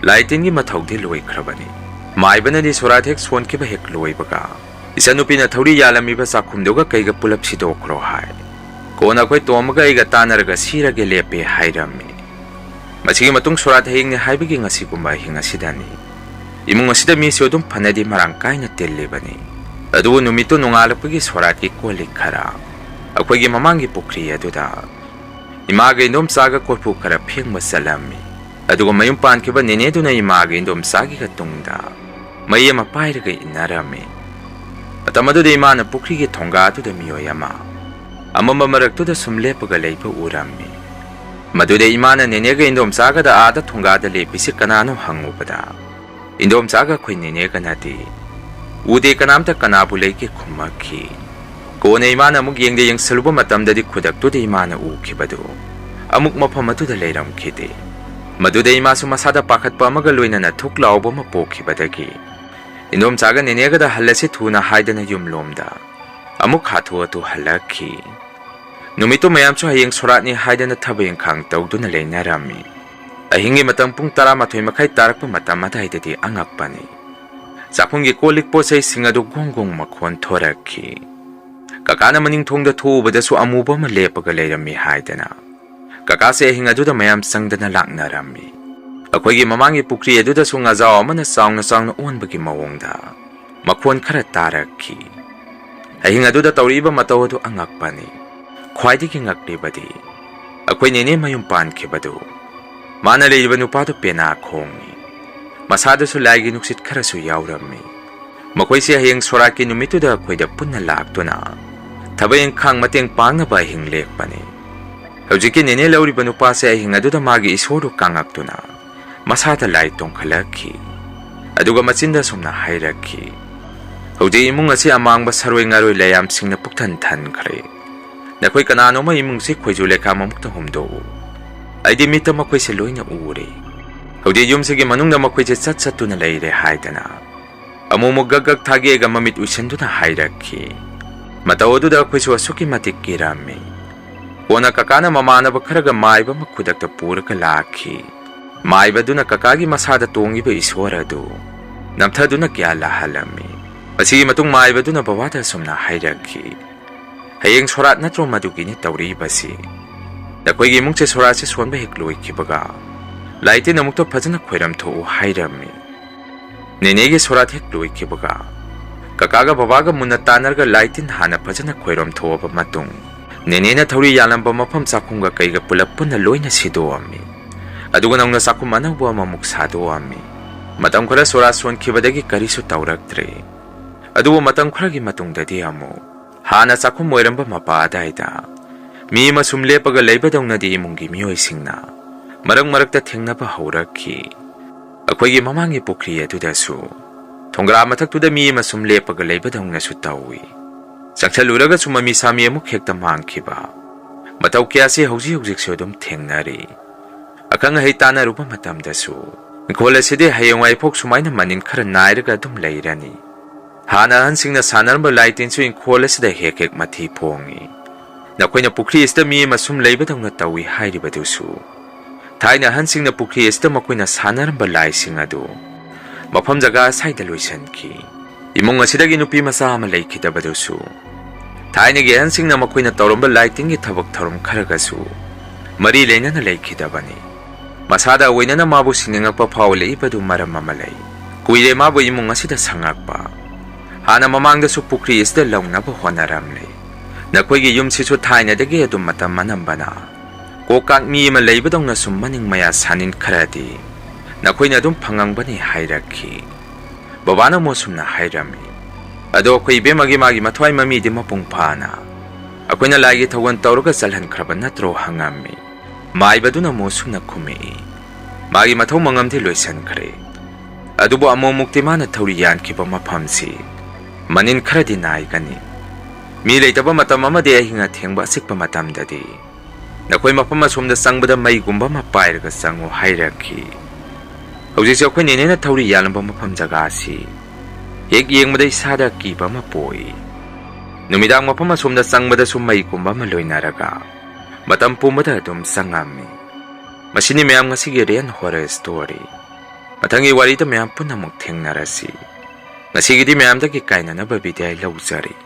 ꯂꯥꯏ ꯇꯤꯟꯒꯤ ꯃꯊꯧꯗꯤ ꯂꯣꯏꯈ꯭ꯔꯕꯅꯤ꯫ ꯃꯥꯏꯕꯅꯗꯤ ꯁꯣꯔꯥꯠ ꯍꯦꯛ ꯁꯣꯟꯈꯤꯕ ꯍꯦꯛ ꯂꯣꯏꯕꯒ ꯏꯆꯟꯅꯨꯄꯤꯅ ꯊꯧꯔꯤ ꯌꯥꯜꯂꯝꯃꯤꯕ ꯆꯥꯛꯈꯨꯝꯗꯨꯒ ꯀꯩꯒ ꯄꯨꯂꯞ ꯁꯤꯗꯣꯛꯈ꯭ꯔꯣ ꯍꯥꯏ꯫ ꯀꯣꯟꯅ ꯑꯩꯈꯣꯏ ꯇꯣꯝꯕꯒ ꯑꯩꯒ ꯇꯥꯟꯅꯔꯒ ꯁꯤꯔꯒꯦ ꯂꯦꯞꯄꯦ" ꯍꯥꯏꯔꯝꯃꯤ꯫ ꯃꯁꯤꯒꯤ ꯃꯇꯨꯡ ꯁꯣꯔꯥꯠ ꯍꯌꯦꯡꯅꯤ ꯍꯥꯏꯕꯒꯤ ꯉꯁꯤꯒꯨꯝꯕ ꯑꯍꯤꯡ ꯑꯁꯤꯗꯅꯤ꯫ ꯏꯃꯨꯡ ꯑꯁꯤꯗ ꯃꯤꯁꯨ ꯑꯗꯨꯝ ꯐꯅꯗꯤ ꯃꯔꯥꯡ ꯀꯥꯏꯅ ꯇꯤꯜꯂꯤꯕꯅꯤ꯫ ꯑꯗꯨꯕꯨ ꯅꯨꯃꯤꯠꯇꯨ ꯅꯣꯡꯉꯥꯜꯂꯛꯄꯒꯤ ꯁꯣꯔꯥꯠꯀꯤ ꯀꯣꯜ ꯂꯤꯛ ꯈꯔ ꯑꯩꯈꯣꯏꯒꯤ ꯃꯃꯥꯡꯒꯤ ꯄꯨꯈ꯭ꯔꯤ ꯑꯗꯨꯗ ꯏꯃꯥꯒ ꯏꯟꯗꯣꯝꯆꯥꯒ ꯀꯣꯔꯐꯨ ꯈꯔ ꯐꯦꯡꯕ ꯆꯠꯂꯝꯃꯤ꯫ ꯑꯗꯨꯒ ꯃꯌꯨꯝ ꯄꯥꯟꯈꯤꯕ ꯅꯦꯅꯦꯗꯨꯅ ꯏꯃꯥꯒ ꯏꯟꯗꯣꯝꯆꯥꯒꯤꯒ ꯇꯨꯡꯗ ꯃꯩ ꯑꯃ ꯄꯥꯏꯔꯒ ꯏꯟꯅꯔꯝꯃꯤ꯫ ꯃꯇꯝ ꯑꯗꯨꯗ ꯏꯃꯥꯅ ꯄꯨꯈ꯭ꯔꯤꯒꯤ ꯊꯣꯡꯒꯥꯗꯨꯗ ꯃꯤꯑꯣꯏ ꯑꯃ ꯑꯃꯝꯕ ꯃꯔꯛꯇꯨꯗ ꯁꯨꯝ ꯂꯦꯞꯄꯒ ꯂꯩꯕ ꯎꯔꯝꯃꯤ꯫ ꯃꯗꯨꯗ ꯏꯃꯥꯅ ꯅꯦꯅꯦꯒ ꯏꯟꯗꯣꯝꯆꯥꯒꯗ ꯑꯥꯗ ꯊꯣꯡꯒꯥꯗ ꯂꯦꯞꯄꯤꯁꯤ ꯀꯅꯥꯅꯣ ꯍꯪꯉꯨꯕꯗ, ꯏꯟꯗꯣꯝꯆꯥꯒ ꯑꯩꯈꯣꯏ ꯅꯦꯅꯦꯒꯅꯗꯤ, "ꯎꯗꯦ, ꯀꯅꯥꯝꯇ ꯀꯅꯥꯕꯨ ꯂꯩꯒꯦ?" ꯈꯨꯝꯃꯛꯈꯤ꯫ ꯀꯣꯟꯅ ꯏꯃꯥꯅ ꯑꯃꯨꯛ ꯌꯦꯡꯗ ꯌꯦꯡꯁꯜꯂꯨꯕ ꯃꯇꯝꯗꯗꯤ ꯈꯨꯗꯛꯇꯨꯗ ꯏꯃꯥꯅ ꯎꯈꯤꯕꯗꯨ ꯑꯃꯨꯛ ꯃꯐꯝ ꯑꯗꯨꯗ ꯂꯩꯔꯝꯈꯤꯗꯦ꯫ ꯃꯗꯨꯗ ꯏꯃꯥꯁꯨ ꯃꯁꯥꯗ ꯄꯥꯈꯠꯄ ꯑꯃꯒ ꯂꯣꯏꯅꯅ ꯊꯨꯛ ꯂꯥꯎꯕ ꯑꯃ ꯄꯣꯛꯈꯤꯕꯗꯒꯤ ꯏꯟꯗꯣꯝꯆꯥꯒ ꯅꯦꯅꯦꯒꯗ "ꯍꯜꯂꯁꯤ ꯊꯨꯅ" ꯍꯥꯏꯗꯅ ꯌꯨꯝꯂꯣꯝꯗ ꯑꯃꯨꯛ ꯍꯥꯊꯨ ꯍꯥꯊꯨ ꯍꯜꯂꯛꯈꯤ꯫ ꯅꯨꯃꯤꯠꯇꯨ ꯃꯌꯥꯝꯁꯨ ꯍꯌꯦꯡ ꯁꯣꯔꯥꯠꯅꯤ ꯍꯥꯏꯗꯅ ꯊꯕꯛ ꯏꯪꯈꯥꯡ ꯇꯧꯗꯨꯅ ꯂꯩꯅꯔꯝꯃꯤ꯫ ꯑꯍꯤꯡꯒꯤ ꯃꯇꯝ ꯄꯨꯡ ꯇꯔꯥꯃꯥꯊꯣꯏ ꯃꯈꯥꯏ ꯇꯥꯔꯛꯄ ꯃꯇꯝ ꯑꯗꯥꯏꯗꯗꯤ ꯑꯉꯛꯄꯅꯤ꯫ ꯆꯥꯛꯈꯨꯝꯒꯤ ꯀꯣꯜ ꯂꯤꯛ ꯄꯣꯠ ꯆꯩꯁꯤꯡ ꯑꯗꯨ ꯒꯣꯡ ꯒꯣꯡ ꯃꯈꯣꯟ ꯊꯣꯔꯛꯈꯤ꯫ ꯀꯀꯥꯅ ꯃꯅꯤꯡ ꯊꯣꯡꯗ ꯊꯣꯛꯎꯕꯗꯁꯨ ꯑꯃꯨꯕ ꯑꯃ ꯂꯦꯞꯄꯒ ꯂꯩꯔꯝꯃꯤ ꯍꯥꯏꯗꯅ ꯀꯀꯥꯁꯦ ꯑꯍꯤꯡ ꯑꯗꯨꯗ ꯃꯌꯥꯝ ꯆꯪꯗꯅ ꯂꯥꯛꯅꯔꯝꯃꯤ꯫ ꯑꯩꯈꯣꯏꯒꯤ ꯃꯃꯥꯡꯒꯤ ꯄꯨꯈ꯭ꯔꯤ ꯑꯗꯨꯗꯁꯨ ꯉꯥꯖꯥꯎ ꯑꯃꯅ ꯆꯥꯎꯅ ꯆꯥꯎꯅ ꯑꯣꯟꯕꯒꯤ ꯃꯑꯣꯡꯗ ꯃꯈꯣꯟ ꯈꯔ ꯇꯥꯔꯛꯈꯤ꯫ ꯑꯍꯤꯡ ꯑꯗꯨꯗ ꯇꯧꯔꯛꯏꯕ ꯃꯇꯧ ꯑꯗꯨ ꯑꯉꯛꯄꯅꯤ꯫ ꯈ꯭ꯋꯥꯏꯗꯒꯤ ꯉꯛꯂꯤꯕꯗꯤ ꯑꯩꯈꯣꯏ ꯅꯦꯅꯦ ꯃꯌꯨꯝ ꯄꯥꯟꯈꯤꯕꯗꯨ ꯃꯥꯅ ꯂꯩꯔꯤꯕ ꯅꯨꯄꯥꯗꯨ ꯄꯦꯅꯥ ꯈꯣꯡꯏ꯫ ꯃꯁꯥꯗꯁꯨ ꯂꯥꯏꯒꯤ ꯅꯨꯡꯁꯤꯠ ꯈꯔꯁꯨ ꯌꯥꯎꯔꯝꯃꯤ꯫ ꯃꯈꯣꯏꯁꯦ ꯍꯌꯦꯡ ꯁꯣꯔꯥꯠꯀꯤ ꯅꯨꯃꯤꯠꯇꯨꯗ ꯑꯩꯈꯣꯏꯗ ꯄꯨꯟꯅ ꯂꯥꯛꯇꯨꯅ ꯊꯕꯛ ꯏꯪꯈꯥꯡ ꯃꯇꯦꯡ ꯄꯥꯡꯅꯕ ꯑꯍꯤꯡ ꯂꯦꯛꯄꯅꯤ꯫ ꯍꯧꯖꯤꯛꯀꯤ ꯅꯦꯅꯦ ꯂꯧꯔꯤꯕ ꯅꯨꯄꯥꯁꯦ ꯑꯍꯤꯡ ꯑꯗꯨꯗ ꯃꯥꯒꯤ ꯏꯁꯣꯔꯗꯨ ꯀꯥꯡꯉꯛꯇꯨꯅ ꯃꯁꯥꯗ ꯂꯥꯏ ꯇꯣꯡꯈꯠꯂꯛꯈꯤ꯫ ꯑꯗꯨꯒ ꯃꯆꯤꯟꯗ ꯑꯁꯨꯝꯅ ꯍꯥꯏꯔꯛꯈꯤ, "ꯍꯧꯖꯤꯛ ꯏꯃꯨꯡ ꯑꯁꯤ ꯑꯃꯥꯡꯕ ꯁꯔꯣꯏ ꯉꯥꯔꯣꯏ ꯂꯩꯌꯥꯝꯁꯤꯡꯅ ꯄꯨꯛꯊꯟ ꯊꯟꯈ꯭ꯔꯦ꯫ ꯅꯈꯣꯏ ꯀꯅꯥꯅꯣꯝꯃ ꯏꯃꯨꯡꯁꯤ ꯈꯣꯏꯖꯨ ꯂꯩꯈꯥꯝ ꯑꯃꯨꯛꯇ ꯍꯨꯝꯗꯣꯛꯎ꯫ ꯑꯩꯗꯤ ꯃꯤꯠꯇ ꯃꯈꯣꯏꯁꯦ ꯂꯣꯏꯅ ꯎꯔꯦ꯫ ꯍꯧꯖꯤꯛ ꯌꯨꯝꯁꯤꯒꯤ ꯃꯅꯨꯡꯗ ꯃꯈꯣꯏꯁꯦ ꯆꯠ ꯆꯠꯇꯨꯅ ꯂꯩꯔꯦ" ꯍꯥꯏꯗꯅ ꯑꯃꯨꯛ ꯑꯃꯨꯛ ꯒꯛ ꯒꯛ ꯊꯥꯒꯦꯒ ꯃꯃꯤꯠ ꯎꯏꯁꯤꯟꯗꯨꯅ ꯍꯥꯏꯔꯛꯈꯤ꯫ ꯃꯇꯧ ꯑꯗꯨꯗ ꯑꯩꯈꯣꯏꯁꯨ ꯑꯁꯨꯛꯀꯤ ꯃꯇꯤꯛ ꯀꯤꯔꯝꯃꯤ꯫ ꯀꯣꯟꯅ ꯀꯀꯥꯅ ꯃꯃꯥꯟꯅꯕ ꯈꯔꯒ ꯃꯥꯏꯕ ꯑꯃ ꯈꯨꯗꯛꯇ ꯄꯨꯔꯒ ꯂꯥꯛꯈꯤ꯫ ꯃꯥꯏꯕꯗꯨꯅ ꯀꯀꯥꯒꯤ ꯃꯁꯥꯗ ꯇꯣꯡꯉꯤꯕ ꯏꯁꯣꯔ ꯑꯗꯨ ꯅꯝꯊꯗꯨꯅ ꯒ꯭ꯌꯥꯟ ꯂꯥꯍꯜꯂꯝꯃꯤ꯫ ꯃꯁꯤꯒꯤ ꯃꯇꯨꯡ ꯃꯥꯏꯕꯗꯨꯅ ꯕꯕꯥꯗ ꯑꯁꯨꯝꯅ ꯍꯥꯏꯔꯛꯈꯤ, "ꯍꯌꯦꯡ ꯁꯣꯔꯥꯠ ꯅꯠꯇ꯭ꯔꯣ ꯃꯗꯨꯒꯤꯅꯤ ꯇꯧꯔꯛꯏꯕꯁꯤ? ꯅꯈꯣꯏꯒꯤ ꯏꯃꯨꯡꯁꯦ ꯁꯣꯔꯥꯠꯁꯦ ꯁꯣꯟꯕ ꯍꯦꯛ ꯂꯣꯏꯈꯤꯕꯒ ꯂꯥꯏ ꯇꯤꯟ ꯑꯃꯨꯛꯇ ꯐꯖꯅ ꯈꯣꯏꯔꯝ ꯊꯣꯛꯎ" ꯍꯥꯏꯔꯝꯃꯤ꯫ ꯅꯦꯅꯦꯒꯤ ꯁꯣꯔꯥꯠ ꯍꯦꯛ ꯂꯣꯏꯈꯤꯕꯒ ꯀꯀꯥꯒ ꯕꯕꯥꯒ ꯃꯨꯟꯅ ꯇꯥꯟꯅꯔꯒ ꯂꯥꯏ ꯇꯤꯟ ꯍꯥꯟꯅ ꯐꯖꯅ ꯈꯣꯏꯔꯝ ꯊꯣꯛꯑꯕ ꯃꯇꯨꯡ ꯅꯦꯅꯦꯅ ꯊꯧꯔꯤ ꯌꯥꯜꯂꯝꯕ ꯃꯐꯝ ꯆꯥꯛꯈꯨꯝꯒ ꯀꯩꯒ ꯄꯨꯂꯞ ꯄꯨꯟꯅ ꯂꯣꯏꯅ ꯁꯤꯗꯣꯛꯑꯝꯃꯤ꯫ ꯑꯗꯨꯒ ꯅꯧꯅ ꯆꯥꯛꯈꯨꯝ ꯑꯅꯧꯕ ꯑꯃꯃꯨꯛ ꯁꯥꯗꯣꯛꯑꯝꯃꯤ꯫ ꯃꯇꯝ ꯈꯔ ꯁꯣꯔꯥꯠ ꯁꯣꯟꯈꯤꯕꯗꯒꯤ ꯀꯔꯤꯁꯨ ꯇꯧꯔꯛꯇ꯭ꯔꯦ꯫ ꯑꯗꯨꯕꯨ ꯃꯇꯝ ꯈꯔꯒꯤ ꯃꯇꯨꯡꯗꯗꯤ ꯑꯃꯨꯛ ꯍꯥꯟꯅ ꯆꯥꯛꯈꯨꯝ ꯑꯣꯏꯔꯝꯕ ꯃꯄꯥ ꯑꯗꯥꯏꯗ ꯃꯤ ꯑꯃ ꯁꯨꯝ ꯂꯦꯞꯄꯒ ꯂꯩꯕꯗꯧꯅꯗꯤ ꯏꯃꯨꯡꯒꯤ ꯃꯤꯑꯣꯏꯁꯤꯡꯅ ꯃꯔꯛ ꯃꯔꯛꯇ ꯊꯦꯡꯅꯕ ꯍꯧꯔꯛꯈꯤ꯫ ꯑꯩꯈꯣꯏꯒꯤ ꯃꯃꯥꯡꯒꯤ ꯄꯨꯈ꯭ꯔꯤ ꯑꯗꯨꯗꯁꯨ ꯊꯣꯡꯒ꯭ꯔꯥ ꯃꯊꯛꯇꯨꯗ ꯃꯤ ꯑꯃ ꯁꯨꯝ ꯂꯦꯞꯄꯒ ꯂꯩꯕꯗꯧꯅꯁꯨ ꯇꯧꯏ꯫ ꯆꯪꯁꯜꯂꯨꯔꯒꯁꯨ ꯃꯃꯤ ꯁꯥꯃꯤ ꯑꯃꯨꯛ ꯍꯦꯛꯇ ꯃꯥꯡꯈꯤꯕ꯫ ꯃꯇꯧ ꯀꯌꯥꯁꯤ ꯍꯧꯖꯤꯛ ꯍꯧꯖꯤꯛꯁꯨ ꯑꯗꯨꯝ ꯊꯦꯡꯅꯔꯤ꯫ ꯑꯈꯪ ꯑꯍꯩ ꯇꯥꯟꯅꯔꯨꯕ ꯃꯇꯝꯗꯁꯨ ꯏꯪꯈꯣꯜ ꯑꯁꯤꯗꯤ ꯍꯌꯦꯡꯋꯥꯏꯐꯥꯎ ꯁꯨꯃꯥꯏꯅ ꯃꯅꯤꯟ ꯈꯔ ꯅꯥꯏꯔꯒ ꯑꯗꯨꯝ ꯂꯩꯔꯅꯤ꯫ ꯍꯥꯟꯅ ꯑꯍꯟꯁꯤꯡꯅ ꯁꯥꯟꯅꯔꯝꯕ ꯂꯥꯏ ꯇꯤꯟꯁꯨ ꯏꯪꯈꯣꯜ ꯑꯁꯤꯗ ꯍꯦꯛ ꯍꯦꯛ ꯃꯊꯤ ꯐꯣꯡꯏ꯫ ꯅꯈꯣꯏꯅ ꯄꯨꯈ꯭ꯔꯤ ꯑꯁꯤꯗ ꯃꯤ ꯑꯃ ꯁꯨꯝ ꯂꯩꯕꯗꯧꯅ ꯇꯧꯏ ꯍꯥꯏꯔꯤꯕꯗꯨꯁꯨ, ꯊꯥꯏꯅ ꯑꯍꯟꯁꯤꯡꯅ ꯄꯨꯈ꯭ꯔꯤ ꯑꯁꯤꯗ ꯃꯈꯣꯏꯅ ꯁꯥꯟꯅꯔꯝꯕ ꯂꯥꯏꯁꯤꯡ ꯑꯗꯨ ꯃꯐꯝ ꯖꯒꯥ ꯑꯁꯥꯏꯗ ꯂꯣꯏꯁꯤꯟꯈꯤ꯫ ꯏꯃꯨꯡ ꯑꯁꯤꯗꯒꯤ ꯅꯨꯄꯤ ꯃꯆꯥ ꯑꯃ ꯂꯩꯈꯤꯗꯕꯗꯨꯁꯨ ꯊꯥꯏꯅꯒꯤ ꯑꯍꯟꯁꯤꯡꯅ ꯃꯈꯣꯏꯅ ꯇꯧꯔꯝꯕ ꯂꯥꯏ ꯇꯤꯟꯒꯤ ꯊꯕꯛ ꯊꯧꯔꯝ ꯈꯔꯒꯁꯨ ꯃꯔꯤ ꯂꯩꯅꯅ ꯂꯩꯈꯤꯗꯕꯅꯤ꯫ ꯃꯁꯥꯗ ꯑꯣꯏꯅꯅ ꯃꯥꯕꯨ ꯁꯤꯡꯅꯤꯡꯉꯛꯄ ꯐꯥꯎꯂꯛꯏꯕꯗꯨ ꯃꯔꯝ ꯑꯃ ꯂꯩ꯫ ꯀꯨꯏꯔꯦ ꯃꯥꯕꯨ ꯏꯃꯨꯡ ꯑꯁꯤꯗ ꯁꯪꯉꯛꯄ꯫ ꯍꯥꯟꯅ ꯃꯃꯥꯡꯗꯁꯨ ꯄꯨꯈ꯭ꯔꯤ ꯑꯁꯤꯗ ꯂꯧꯅꯕ ꯍꯣꯠꯅꯔꯝꯂꯦ꯫ ꯅꯈꯣꯏꯒꯤ ꯌꯨꯝꯁꯤꯁꯨ ꯊꯥꯏꯅꯗꯒꯤ ꯑꯗꯨꯝ ꯃꯇꯝ ꯑꯅꯝꯕꯅ ꯀꯣꯛꯀꯥꯛ ꯃꯤ ꯑꯃ ꯂꯩꯕꯗꯧꯅ ꯁꯨꯝ ꯃꯅꯤꯡ ꯃꯌꯥ ꯁꯥꯅꯤꯟ ꯈꯔꯗꯤ ꯅꯈꯣꯏꯅ ꯑꯗꯨꯝ ꯐꯪꯉꯝꯒꯅꯤ ꯍꯥꯏꯔꯛꯈꯤ꯫ ꯕꯕꯥꯅ ꯃꯣꯁꯨꯝꯅ ꯍꯥꯏꯔꯝꯃꯤ꯫ ꯑꯗꯣ ꯑꯩꯈꯣꯏ ꯏꯕꯦꯝꯃꯒꯤ ꯃꯥꯒꯤ ꯃꯊ꯭ꯋꯥꯏ ꯃꯃꯤꯗꯤ ꯃꯄꯨꯡ ꯐꯥꯅ ꯑꯩꯈꯣꯏꯅ ꯂꯥꯏꯒꯤ ꯊꯧꯒꯜ ꯇꯧꯔꯒ ꯆꯜꯍꯟꯈ꯭ꯔꯕ ꯅꯠꯇ꯭ꯔꯣ ꯍꯪꯉꯝꯃꯤ꯫ ꯃꯥꯏꯕꯗꯨꯅ ꯃꯣꯁꯨꯝꯅ ꯈꯨꯝꯃꯛꯏ꯫ ꯃꯥꯒꯤ ꯃꯊꯧ ꯃꯉꯝꯗꯤ ꯂꯣꯏꯁꯤꯟꯈ꯭ꯔꯦ꯫ ꯑꯗꯨꯕꯨ ꯑꯃꯨꯛꯃꯨꯛꯇꯤ ꯃꯥꯅ ꯊꯧꯔꯤ ꯌꯥꯟꯈꯤꯕ ꯃꯐꯝꯁꯤ ꯃꯅꯤꯟ ꯈꯔꯗꯤ ꯅꯥꯏꯒꯅꯤ꯫ ꯃꯤ ꯂꯩꯇꯕ ꯃꯇꯝ ꯑꯃꯗꯤ ꯑꯍꯤꯡ ꯑꯊꯦꯡꯕ ꯑꯆꯤꯛꯄ ꯃꯇꯝꯗꯗꯤ ꯅꯈꯣꯏ ꯃꯐꯝ ꯑꯁꯣꯝꯗ ꯆꯪꯕꯗ ꯃꯩꯒꯨꯝꯕ ꯑꯃ ꯄꯥꯏꯔꯒ ꯆꯪꯉꯨ ꯍꯥꯏꯔꯛꯈꯤ꯫ ꯍꯧꯖꯤꯛꯁꯦ ꯑꯩꯈꯣꯏ ꯅꯦꯅꯦꯅ ꯊꯧꯔꯤ ꯌꯥꯜꯂꯝꯕ ꯃꯐꯝ ꯖꯒꯥ ꯑꯁꯤ ꯍꯦꯛ ꯌꯦꯡꯕꯗ ꯏꯁꯥꯗ ꯑꯀꯤꯕ ꯑꯃ ꯄꯣꯛꯏ꯫ ꯅꯨꯃꯤꯗꯥꯡ ꯃꯐꯝ ꯑꯁꯣꯝꯗ ꯆꯪꯕꯗꯁꯨ ꯃꯩꯒꯨꯝꯕ ꯑꯃ ꯂꯣꯏꯅꯔꯒ ꯃꯇꯝ ꯄꯨꯝꯕꯗ ꯑꯗꯨꯝ ꯆꯪꯉꯝꯃꯤ꯫ ꯃꯁꯤꯅꯤ ꯃꯌꯥꯝ ꯉꯁꯤꯒꯤ ꯔꯦꯟ ꯍꯣꯔꯔ ꯁ꯭ꯇꯣꯔꯤ꯫ ꯃꯊꯪꯒꯤ ꯋꯥꯔꯤꯗ ꯃꯌꯥꯝ ꯄꯨꯟꯅ ꯑꯃꯨꯛ ꯊꯦꯡꯅꯔꯁꯤ꯫ ꯉꯁꯤꯒꯤꯗꯤ ꯃꯌꯥꯝꯗꯒꯤ ꯀꯥꯏꯅꯅꯕ ꯕꯤꯗꯥꯏ ꯂꯧꯖꯔꯤ꯫